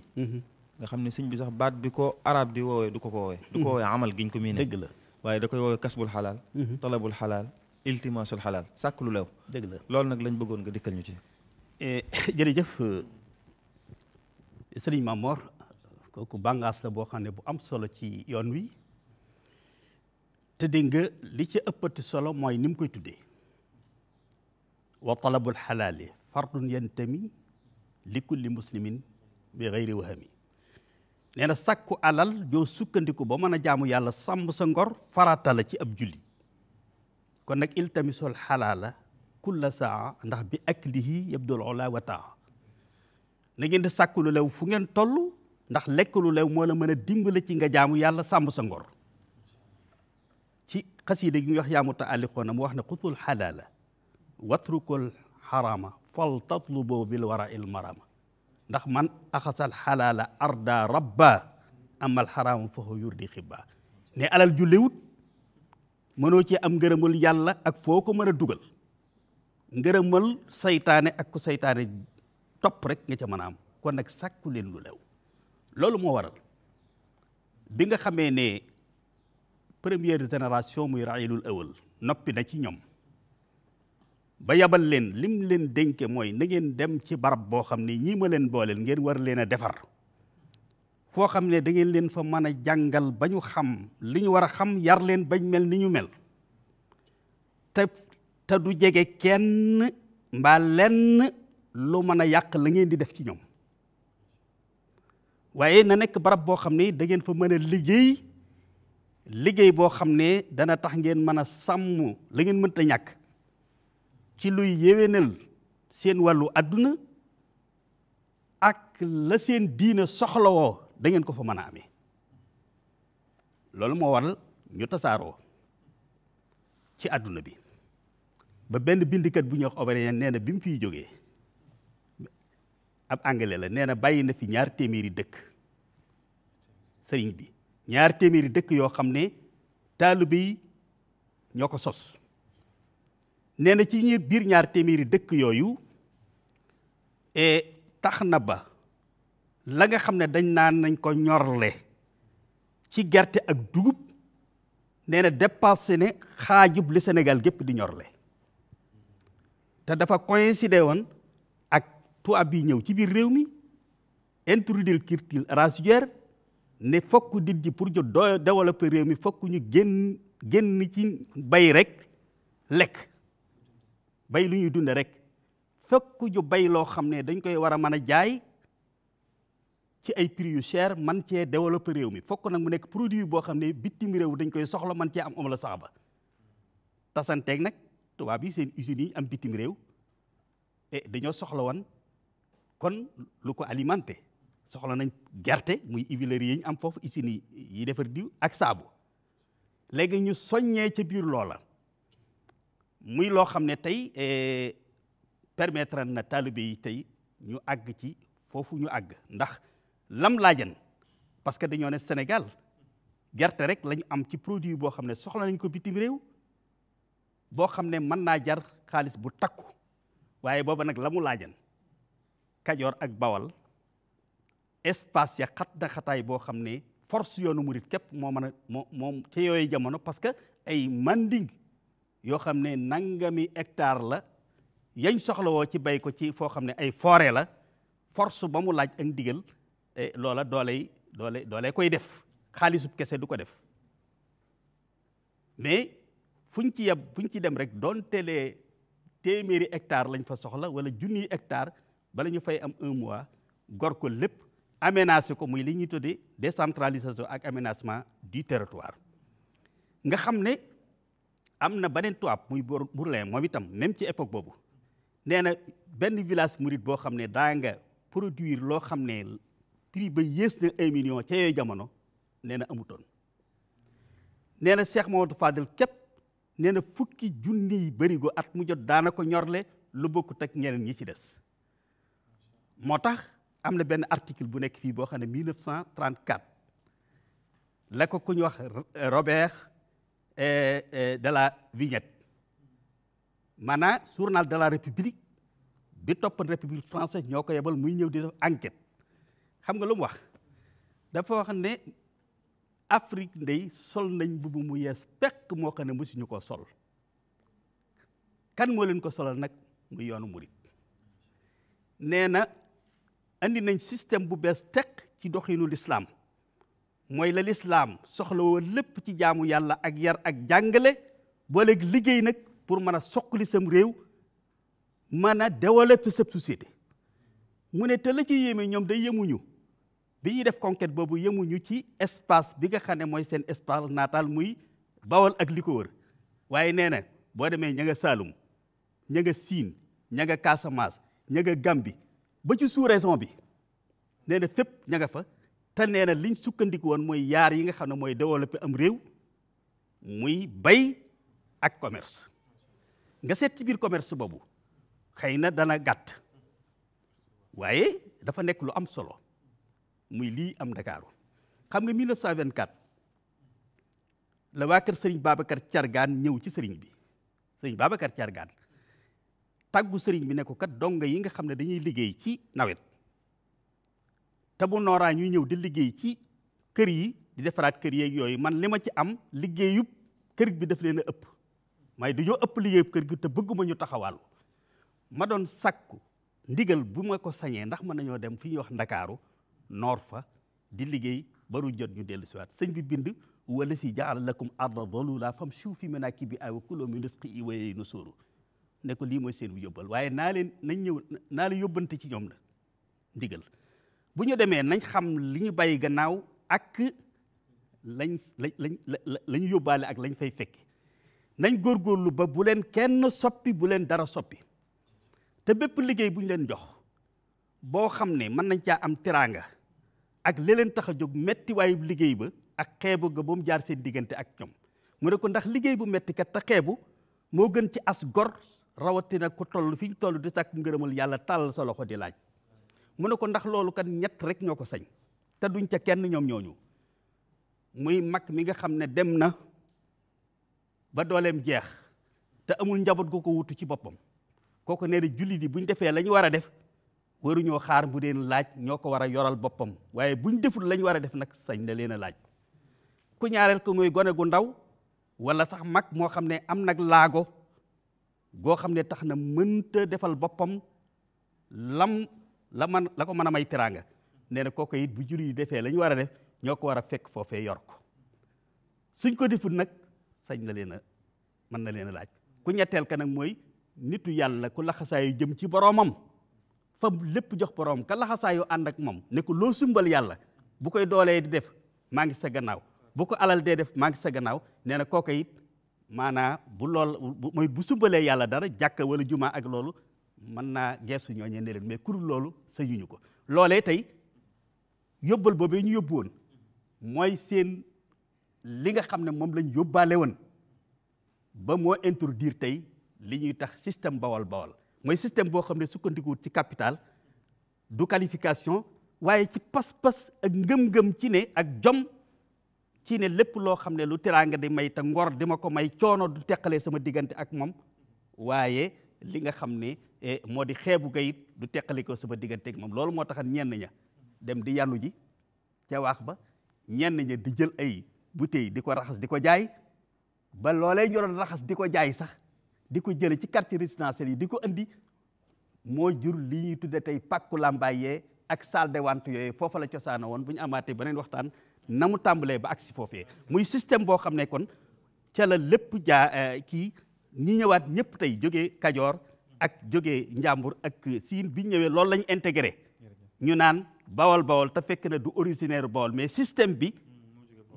nga xam ne sëñ bi sax baat bi ko arab di woowee du ko woowee amal giñ ko mii ne dëgg la waaye da koy woowee kasbul xalaal talabul xalaal iltimaasul xalaal sàkk lu lew dëgg la loolu nag lañ bëggoon nga dikkal ñu ci jërëjëf sëriñ Mamor kooku bàngaas la boo xam ne bu am solo ci yoon wi te dégg nga li ci ëppati solo mooy ni mu koy tuddee wa talabul xalaali fardun yantami li kulli muslimin bi gayri wahami nee na sàkku alal joo sukkandiku ba mën a jaamu yàlla sàmm sa ngor farata la ci ab julli kon nag iltamisul xalaala kulla saa ndax bi aklihi yabdul ola wa taa na ngeen di sàkku lu lew fu ngeen toll ndax lekk lu lew moo la mën a dimbale ci nga jaamu yàlla sàmm sa ngor ci xasiida gi ñuy wax yaa mutaalliqoona mu wax ne xusul xalaala watrukul xaraama fal tatlubo bil wara il marama ndax man axasal xalaala arda rabba amal xaraama foofu yurdi xibba ne alal ju lewut mënoo ci am ngërëmul yàlla ak foo ko mën a dugal ngërëmal saytaane ak ku saytaane topp rek nga ca mën a am kon nag sàkku leen lu lew loolu moo waral bi nga xamee ne première génération muy raayilul awal noppi na ci ñoom ba yabal leen lim leen dénke mooy na ngeen dem ci barab boo xam ne ñii ma leen booleel ngeen war leen a defar foo xam ne da ngeen leen fa mën a jàngal ba ñu xam li ñu war a xam yar leen bañ mel ni ñu mel te du jege kenn mbaa lenn lu mën a yàq la ngeen di def ci ñoom waaye na nekk barab boo xam ne da ngeen fa mën a liggéey boo xam ne dana tax ngeen mën a sàmm la ngeen mënta ñàkk ci luy yéwénal seen wàllu àdduna ak la seen diina soxlawoo da ngeen ko fa mën a amee loolu moo waral ñu tasaaroo ci àdduna bi ba benn bindikat bu ñuy wax Oberyen nee na bi mu fiy jógee ab anglais la nee na bàyyi na fi 200 dëkk sëriñ bi 200 dëkk yoo xam ne taalibe yi ñoo ko sos nee na ci biir 200 dëkk yooyu tax na ba la nga xam ne dañ naan nañ ko ñorle ci gerte ak dugub nee na dépassé ne xaajub li Sénégal gépp di ñorle te dafa coïncider woon ak tubaab bi ñëw ci biir réew mi introduire culture arachidière ne fokk nit ji pour ñu développer réew mi fokk ñu génn ci bay rek lekk bay lu ñuy dunde rek fokk ñu bay loo xam ne dañ koy war a mën a jaay ci ay prix yu cher man cee développer réew mi fokk nag mu nekk produit boo xam ne bitim réew dañ koy soxla man cee am la sax ba tasanteeg nag tubaab yi seen usines yi am bitim réew et dañoo soxla woon kon lu ko alimenté soxla nañ gerte muy huileries yi ñu am foofu usines yi defar diw ak saabu léegi ñu soññee ca biir loola muy loo xam ne tey permettre na taalibe yi tey ñu àgg ci foofu ñu àgg ndax lam laajan parce que dañoo ne Sénégal gerte rek lañu am ci produit boo xam ne soxla nañ ko bitim réew boo xam ne mën naa jar xaalis bu takku waaye booba nag la mu laajan Kajoor ak Bawal espace ya xat na xataay boo xam ne force yoonu murit képp moo mën a moom ca yooyu jamono parce que ay manding yoo xam ne nangami hectare la yañ soxlawoo ci bay ko ci foo xam ne ay forêt la force ba mu laaj ak ndigal loola doole koy def xaalisub kese du ko def mais fuñ ci dem rek doon telee téeméeri hectare lañ fa soxla wala junniy hectare bala ñu fay am 1 mois gor ko lépp aménagé ko muy li ñuy tuddee décentralisation ak aménagement du territoire nga xam ne am na beneen tubaab muy Bourlin moom itam même ci époque boobu nee na benn village murit boo xam ne daa nga produire loo xam ne prix ba yées na 1 million ca yooyu jamono nee na amutoon nee na Cheikh Mamadou Fadel képp nee na fukki junni barigo at mu jot daana ko ñorle lu bokkut ak ñeneen ñi ci des moo tax am na benn article bu nekk fii boo xam ne 1934 la ko ku ñu wax Robert de la Vignette maanaam journal de la République bi toppan République française ñoo ko yebal muy ñëw di def enquête xam nga lu mu wax dafa wax ne Afrique ndey sol nañ mbubb mu yees pekk moo xam ne mësuñu koo sol kan moo leen ko solal nag muy yoonu murit nee na andi nañ système bu bees tekk ci doxinu lislaam mooy la lislaam soxla woon lépp ci jaamu yàlla ak yar ak jàngale booleeg liggéey nag pour mën a soqali sam réew mën a développer sa société mu ne te la ci yéeme ñoom day yemuñu bi ñuy def conquête boobu yemuñu ci espace bi nga xam ne mooy seen espace natal muy Bawol ak li ko wër waaye nee na boo demee ña nga Saalum ña nga Siin ña nga Casamance ña nga Gambie ba ci sous-région bi nee na fépp ña nga fa te nee na liñ sukkandiku woon mooy yaar yi nga xam ne mooy développer am réew muy bay ak commerce nga seet ci biir commerce boobu xëy na dana gàtt waaye dafa nekk lu am solo muy lii am Ndakaaru xam nga 1924 la waa kër Sëriñ Babacar Thiargane ñëw ci sëriñ bi Sëriñ Babacar Thiargane tàggu sëriñ bi ne ko kat donga yi nga xam ne dañuy liggéey ci nawet te bu nooraa ñuy ñëw di liggéey ci kër yi di defaraat kër yeeg yooyu man li ma ci am liggéeyub kër bi daf leen a ëpp may dañoo ëpp liggéeyub kër gi te bëgguma ñu taxawàllu ma doon sàkku ndigal bu ma ko sañee ndax mën nañoo dem fi ñuy wax Ndakaaru noor fa di liggéey baru jot ñu dellu siwaat sëñ bi bind wala si jaala lakum arda dalula famshu fi manakibiha wa kulu min rizqihi wa ilayhi nushur ne ko lii mooy seen yóbbal waaye naa leen yóbbante ci ñoom nag ndigal bu ñu demee nañ xam li ñu bàyyi gannaaw ak lañ yóbbaale ak lañ fay fekke nañ góorgóorlu ba bu leen kenn soppi bu leen dara soppi te bépp liggéey bu ñu leen jox boo xam ne mën nañ caa am teraanga ak li leen tax a jóg metti waayu liggéey ba ak xeebu ga ba mu jaar seen diggante ak ñoom mu ne ko ndax liggéey bu metti kat te xeebu moo gën ci as gor rawatina ko toll fi ñu toll di sàkk ngërëmal yàlla tàllal sa loxo di laaj mu ne ko ndax loolu kat ñett rek ñoo ko sañ te duñ ca kenn ñoom ñooñu muy mag mi nga xam ne dem na ba dooleem jeex te amul njaboot gu ko wutu ci boppam kooku nee na jullit yi bu ñu defee la ñu war a def waruñoo xaar bu deen laaj ñoo ko war a yoral boppam waaye bu ñu deful la ñu war a def nag sañ na leen a laaj ku ñaareel ko mooy gone gu ndaw wala sax mag moo xam ne am nag laago goo xam ne tax na mënta defal boppam la ko mën a may teraanga nee na kooku it bu jullit yi defee la ñu war a def ñoo ko war a fekk foofee yor ko suñ ko defut nag sañ na leen a mën na leen a laaj ku ñetteel ka nag mooy nitu yàlla ku laxasaayu jëm ci boroomam fa lépp jox boroom ka laxasaayu ànd ak moom ne ko loo sumbal yàlla bu koy doolee di def maa ngi sa gannaaw bu ko alal dee def maa ngi sa gannaaw nee na kooku it maanaa mooy bu sumbalee yàlla dara jàkka wala juma ak loolu mën naa geesu ñooñee ne leen mais kurul loolu sañuñu ko loolee tey yóbbal boobee ñu yóbbu woon mooy seen li nga xam ne moom lañ yóbbaale woon ba moo introduire tey li ñuy tax système bawol mooy système boo xam ne sukkandikuwut ci capital du qualification waaye ci pas-pas ak ngëm-ngëm ci ne ak jom ci ne lépp loo xam ne lu teraanga di may te ngor di ma ko may coono du teqalee sama diggante ak moom waaye li nga xam ne moo di xeebu gayit du teqale ko sama diggante ak moom loolu moo taxan ñenn ña dem di yanu ji ca waax ba ñenn ña di jël ay bouteille di ko raxas di ko jaay ba loolee ñu doon raxas di ko jaay sax di ko jële ci quartier résidentiel yi di ko andi moo jur li ñuy tudde tey pàkku làmbaayee ak salle de vente yooyu foofa la cosaana woon bu ñu amaatee beneen waxtaan na mu tàmbalee ba agsi foofee muy système boo xam ne kon ca la lépp kii ñi ñëwaat ñëpp tey jógee Kajoor ak jógee Njàmbur ak Siin bi ñëwee loolu lañu intégré ñu naan bawol te fekk na du originaire bawol mais système bi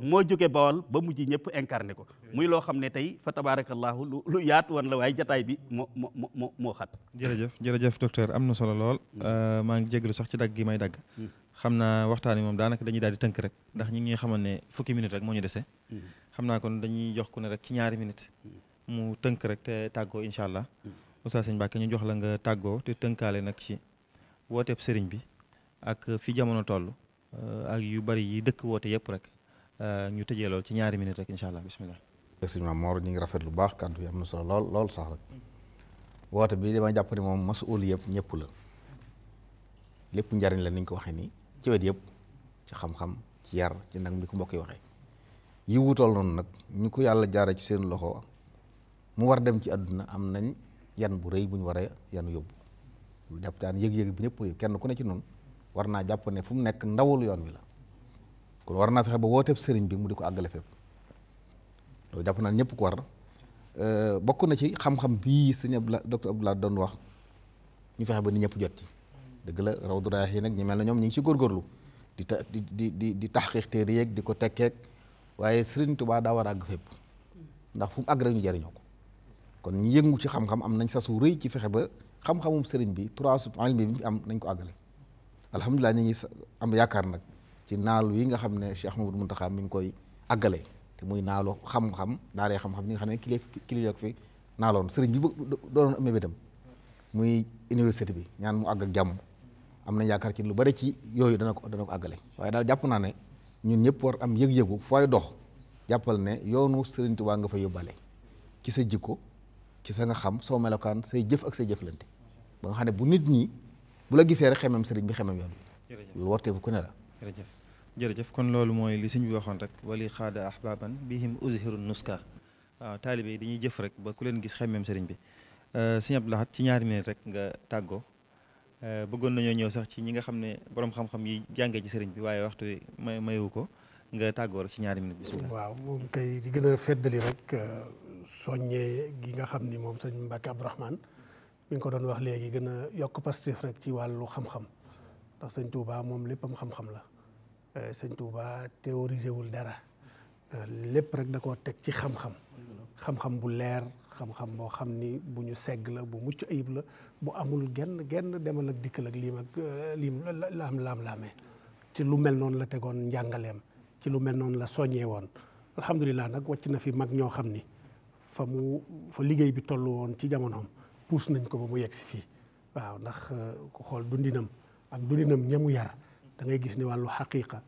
moo jóge bawol ba mujj ñëpp incarné ko muy loo xam ne tey fa tabarakallahu lu yaatu woon la waaye jataay bi moo xat jërëjëf docteur am na solo lool maa ngi jégalu sax ci dagg gi may dagg xam naa waxtaan wi moom daanaka dañuy daal di tënk rek ndax ñi ngi xamal ne fukki minute rek moo ñu dese xam naa kon dañuy jox ku ne rek ci ñaari minute mu tënk rek te tàggoo incha allah Oustaz Sëñ Mbàkke ñu jox la nga tàggoo te tënkaale nag ci wooteeb sëriñ bi ak fi jamono toll ak yu bari yi dëkk woote yëpp rek ñu tëjee lool ci ñaari minute rek incha allah bismillah. sëñ Maam Mor ñu ngi rafet lu baax kàddu yi am na solo lool sax rek woote bi dama jàpp ne moom masuul yëpp ñëpp la lépp njariñ la niñ ko waxee nii ci wet yëpp ci xam-xam ci yar ci nag ni ko mbokk yi waxee yi wutool noonu nag ñu ko yàlla jaare ci seen loxo mu war dem ci àdduna am nañ yan bu rëy bu ñu war a yan yóbbu lu jàpp taan yëg-yëg bi ñëpp kenn ku ne ci noonu war naa jàpp ne fu mu nekk ndawul yoon wi la kon war naa fexe ba wooteeb sëriñ bi mu di ko àggale fépp loolu jàpp naa ñëpp ko war bokk na ci xam-xam bii sëñ docteur Abdoulaye doon wax ñu fexe ba ni ñëpp jot ci dëgg la Rawdu Rayaahiin nag ñi mel na ñoom ñu ngi ci góorgóorlu di taxqiq téere yeeg di ko tekkeek waaye Sëriñ Tuubaa daa war a àgg fépp ndax fu mu àgg rek ñu jariñoo ko kon ñu yëngu ci xam-xam am nañ sasu rëy ci fexe ba xam-xamum sëriñ bi trois ilmi bi am nañ ko àggale alhamdulilah ñu ngi am yaakaar nag ci naalu yi nga xam ne Cheikh Mamadou Mountakha mi ngi koy àggale te muy naalu xam-xam daaree xam-xam yi nga xam ne kilifa fi naaloon sëriñ bi doonoon amee bétam muy université bi ñaan mu àgg ak jàmm am nañ yaakaar ci lu bari ci yooyu dana ko àggale waaye daal jàpp naa ne ñun ñëpp war am yëg-yëgu fooy dox jàppal ne yoonu Sëriñ Tuubaa nga fa yóbbaale ci sa jikko ci sa nga xam soo melokaan say jëf ak say jëflante ba nga xam ne bu nit ñi bu la gisee rek xemem sëriñ bi xemem yoon bi lu warteefu ku ne la jërëjëf kon loolu mooy li sëñ bi waxoon rek wali xaada ahbaban bihim uzhiru nuska waaw taalibe yi dañuy jëf rek ba ku leen gis xemem sëriñ bi sëñ Abdou Lahad ci ñaari minute rek nga tàggoo bëggoon nañoo ñëw sax ci ñi nga xam ne borom xam-xam yi jàngee ci sëriñ bi waaye waxtu mayu ko nga tàggoo rek ci ñaari minute bismillah. waaw moom kay di gën a feddali rek soññee gi nga xam ni moom sëñ Mbàkke Abdourahmane mi ngi ko doon wax léegi gën a yokk pastif rek ci wàllu xam-xam ndax sëñ Touba moom léppam xam-xam la sëñ Touba théorisé wul dara lépp rek da koo teg ci xam-xam bu leer xam-xam boo xam ni bu ñu segg la bu mucc ayib la bu amul genn demal ak dikkal ak liim laam-laamee ci lu mel noonu la tegoon njàngaleem ci lu mel noonu la soññee woon alhamdulilah nag wàcc na fi mag ñoo xam ni fa liggéey bi toll woon ci jamonoom puus nañ ko ba mu yegg si fii waaw ndax ku xool dundinam ñamu yar da ngay gis ni wàllu xaqiqa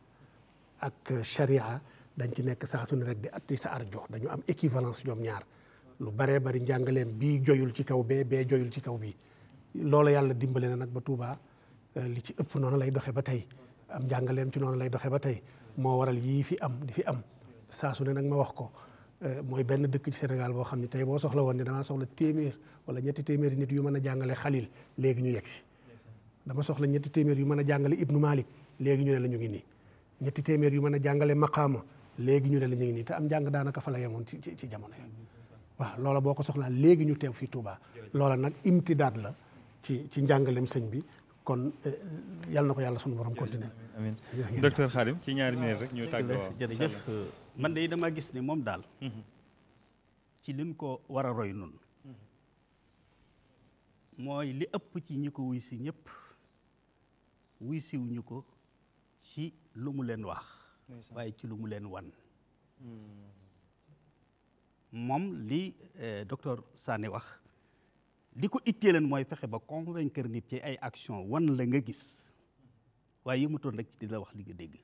ak sharia dañ ci nekk saa su ne rek di sa arjo dañu am équivalence ñoom ñaar lu baree bari njàngaleem bii joyul ci kaw bee joyul ci kaw bii loola yàlla dimbale na nag ba Touba li ci ëpp noonu lay doxe ba tey am njàngaleem ci noonu lay doxe ba tey moo waral yii fi am di fi am saa su ne nag ma wax ko mooy benn dëkk ci Sénégal boo xam ne tey boo soxla woon ne damaa soxla téeméer wala ñetti téeméeri nit yu mën a jàngale Xalil léegi ñu yegg si dama soxla ñetti téeméer yu mën a jàngale Ibnu Malik léegi ñu ne la ñu ngi nii ñetti téeméer yu mën a jàngale Maqaama léegi ñu ne la ñu ngi nii te am njàng daanaka fa la yemoon ci jamono yi waaw loola boo ko soxlaa léegi ñu teew fii Touba loola nag imtidaad la ci njàngalem sëñ bi kon yàlla na ko yàlla sunu borom continuer. amiin docteur Khadim ci ñaari minutes rek ñu tàggoo. jërëjëf man de dama gis ne moom daal ci liñ ko war a roy nun mooy li ëpp ci ñi ko wuy si ñëpp wuy siwuñu ko ci lu mu leen wax waaye ci lu mu leen wan moom li docteur Sané wax li ko ittee leen mooy fexe ba convaincre nit ci ay action wan la nga gis waaye yëmutoon rek ci di la wax li nga dégg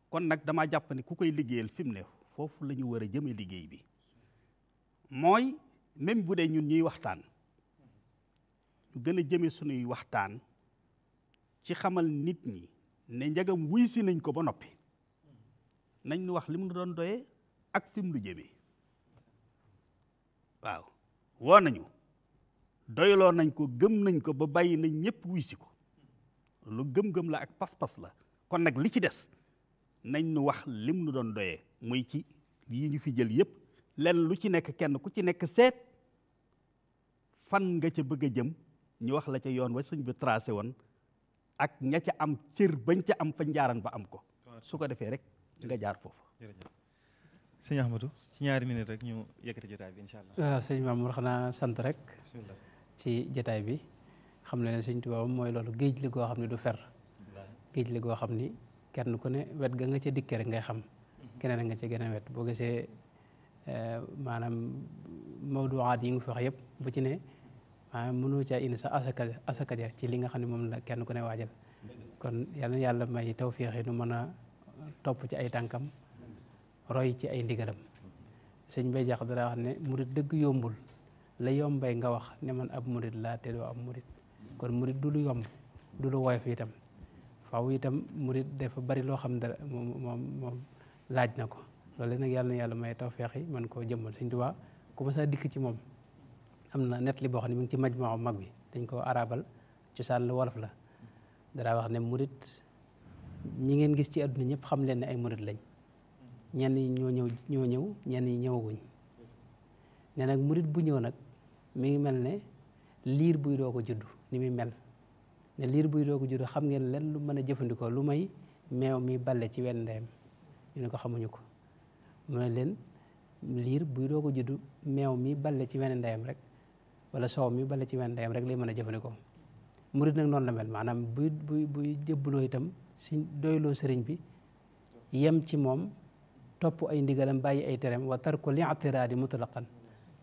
kon nag damaa jàpp ne ku koy liggéeyal fi mu ne foofu la ñu war a jëme liggéey bi mooy même bu dee ñun ñuy waxtaan ñu gën a jëme sunuy waxtaan ci xamal nit ñi ne njagam wuy si nañ ko ba noppi nañ ñu wax li mu doon doyee ak fi mu lu jëmee waaw woo nañu doyloo nañ ko gëm nañ ko ba bàyyi nañ ñëpp wuy si ko lu gëm-gëm la ak pas-pas la kon nag li ci des nañ nu wax lim nu doon doyee muy ci yi ñu fi jël yëpp lenn lu ci nekk kenn ku ci nekk seet fan nga ca bëgg a jëm ñu wax la ca yoon wa sëñ bi tracé woon ak ña ca am cër bañ ca am fa njaaran ba am ko su ko defee rek nga jaar foofu. jërëjëf sëñ Ahmadou ci ñaari minutes rek ñu yëkkati jotaay bi incha allah. waaw sëñ Mamour xanaa sant rek ci jotaay bi xam ne sëñ Tuubaa mooy loolu géej li goo xam ne du fer géej li goo xam ni kenn ku ne wet ga nga ca dikkee rek ngay xam keneen nga ca geneen wet boo gisee maanaam mawduwaat yi nga fi wax yëpp bu ci ne maanaam mënoo caa indi sa asaka ja ci li nga xam ne moom la kenn ku ne waajal kon yal na yàlla may tawfiix yi nu mën a topp ci ay tànkam roy ci ay ndigalam sëñ Bay Jax dara wax ne murit dëgg yombul la yombay nga wax ne man ab murit laa te doo ab murit kon murit du lu yomb du lu woyof itam faaw itam murit dafa bari loo xam dara moom laaj na ko loolu nag yàlla na yàlla may tawfeex yi man koo jëmmal Sëñ Tuubaa ku ma saa dikk ci moom am na net li boo xam ne mu ngi ci majmaa mag bi dañ ko arabal cosaan la wolof la dara wax ne murit ñi ngeen gis ci àdduna ñëpp xam leen ne ay murit lañ ñenn ñi ñoo ñëw ñenn ñi ñëwaguñ ne nag murit bu ñëw nag mi ngi mel ne liir buy doo ko juddu ni muy mel ne liir buy doo ko juddu xam ngeen len lu mën a jëfandikoo lu may meew mi balle ci wenn ndeyam ñu ne ko xamuñu ko mu ne leen liir buy doo ko juddu meew mi balle ci wenn ndeyam rek wala soow mi balle ci wenn ndeyam rek lay mën a jëfandikoo murit nag noonu la mel maanaam buy jëbbuloo itam suñ doyloo sëriñ bi yem ci moom topp ay ndigalam bàyyi ay terem wa tarku li'tiraadi mutlaqan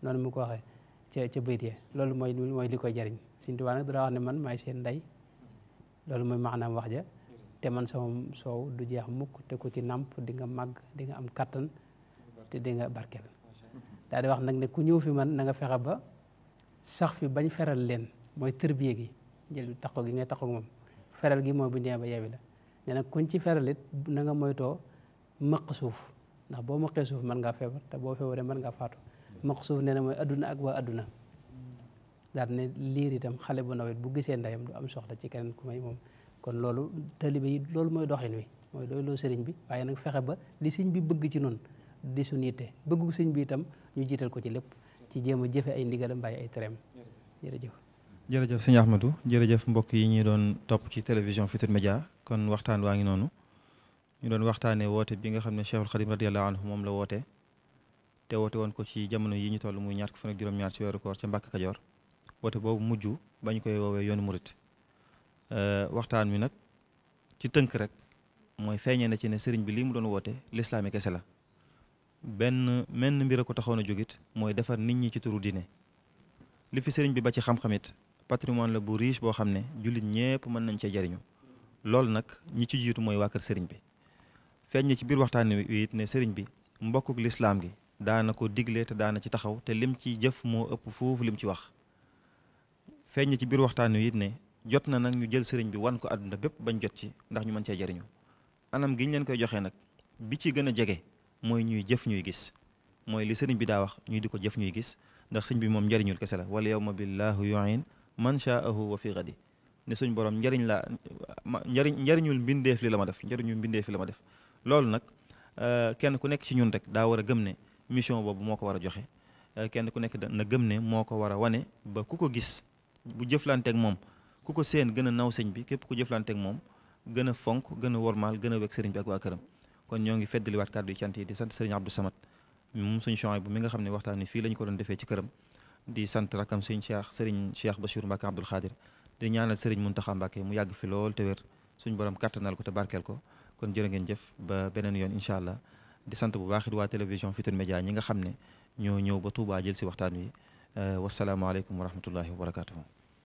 noonu mu ko waxee ca bayt ya loolu mooy li koy jariñ Sëñ Tuubaa nag dara wax ne man maay seen ndey loolu mooy maanaam wax ja te man sama soow du jeex mukk te ku ci nàmp di nga màgg di nga am kattan te di nga barkeel daal di wax nag ne ku ñëw fi man na nga fexe ba sax fi bañ feral leen mooy tërbiye gi jël taxaw gi ngay taxaw moom feral gi mooy bu ñëwee ba yeewi la ne nag kuñ ci feral it na nga moytoo mëq suuf ndax boo mëqee suuf mën ngaa feebar te boo feebaree mën ngaa faatu mëq suuf nee na mooy adduna ak waa adduna daal ne liir itam xale bu nawet bu gisee ndeyam du am soxla ci keneen ku may moom kon loolu taalibe yi loolu mooy doxin wi mooy doyloo sëriñ bi waaye nag fexe ba li sëriñ bi bëgg ci noonu di suñu yitte bëggu sëriñ bi itam ñu jiital ko ci lépp ci jéem a jëfe ay ndigalam bàyyi ay tereem jërëjëf jërëjëf sëñ Ahmadou jërëjëf mbokk yi ñuy doon topp ci télévision Futurs Médias kon waxtaan waa ngi noonu ñu doon waxtaanee woote bi nga xam ne Cheikhul Khadim radiyallahu anhu moom la woote te woote woon ko ci jamono yi ñu toll muy ñaar fan ak juróom-ñaar ci weeru koor ca Mbàkke Kajoor woote boobu mujj bañ koy woowee yoonu murit waxtaan wi nag ci tënk rek mooy feeñee na ci ne sëriñ bi lii mu doon woote lislaami kese la menn mbir a ko taxoon a jógit mooy defar nit ñi ci turu diine li fi sëriñ bi ba ci xam-xam it patrimoine la bu riche boo xam ne jullit ñépp mën nañ cee jariñu loolu nag ñi ci jiitu mooy waa kër sëriñ bi feeñ na ci biir waxtaan wi it ne sëriñ bi mbokkuk lislaam gi daana ko digle te daana ci taxaw te lim ci jëf moo ëpp foofu lim ci wax feeñ na ci biir waxtaan wi it ne jot na nag ñu jël sëriñ bi wan ko àdduna bépp bañ jot ci ndax ñu mën cee jariñu anam gi ñu leen koy joxee nag bi ci gën a jege mooy ñuy jëf ñuy gis mooy li sëriñ bi daa wax ñuy di ko jëf ñuy gis ndax sëñ bi moom njariñul kese la wala yawma billahu yu'in man sha'ahu wa fi ghadi ne suñ borom njariñul mbindeef li la ma def njariñul mbindeef li la ma def loolu nag kenn ku nekk ci ñun rek daa war a gëm ne mission boobu moo ko war a joxe kenn ku nekk na gëm ne moo ko war a wane ba ku ko gis bu jëflanteeg moom ku ko seen gën a naw sëñ bi képp ku jëflanteeg moom gën a fonk gën a wormaal gën a wekk sëriñ bi ak waa këram kon ñoo ngi feddaliwaat kàddu yi cant yi di sant sëriñ Abdou Samad moom suñu chony bu mi nga xam ne waxtaan ni fii la ñu ko doon defee ci këram di sant rakam sëriñ Cheikh Bachir Mbacke Abdoul Khadir di ñaanal sëriñ Mountakha Mbacke mu yàgg fi lool te wér suñu borom kattanal ko te barkeel ko kon jërë ngeen jëf ba beneen yoon incha allah di sant bu baax it waa télévision Futurs Médias ñi nga xam ne ñoo ñëw ba Touba jël si waxtaan wi wasalaamaaleykum wa rahmatullahi wa barakatuhu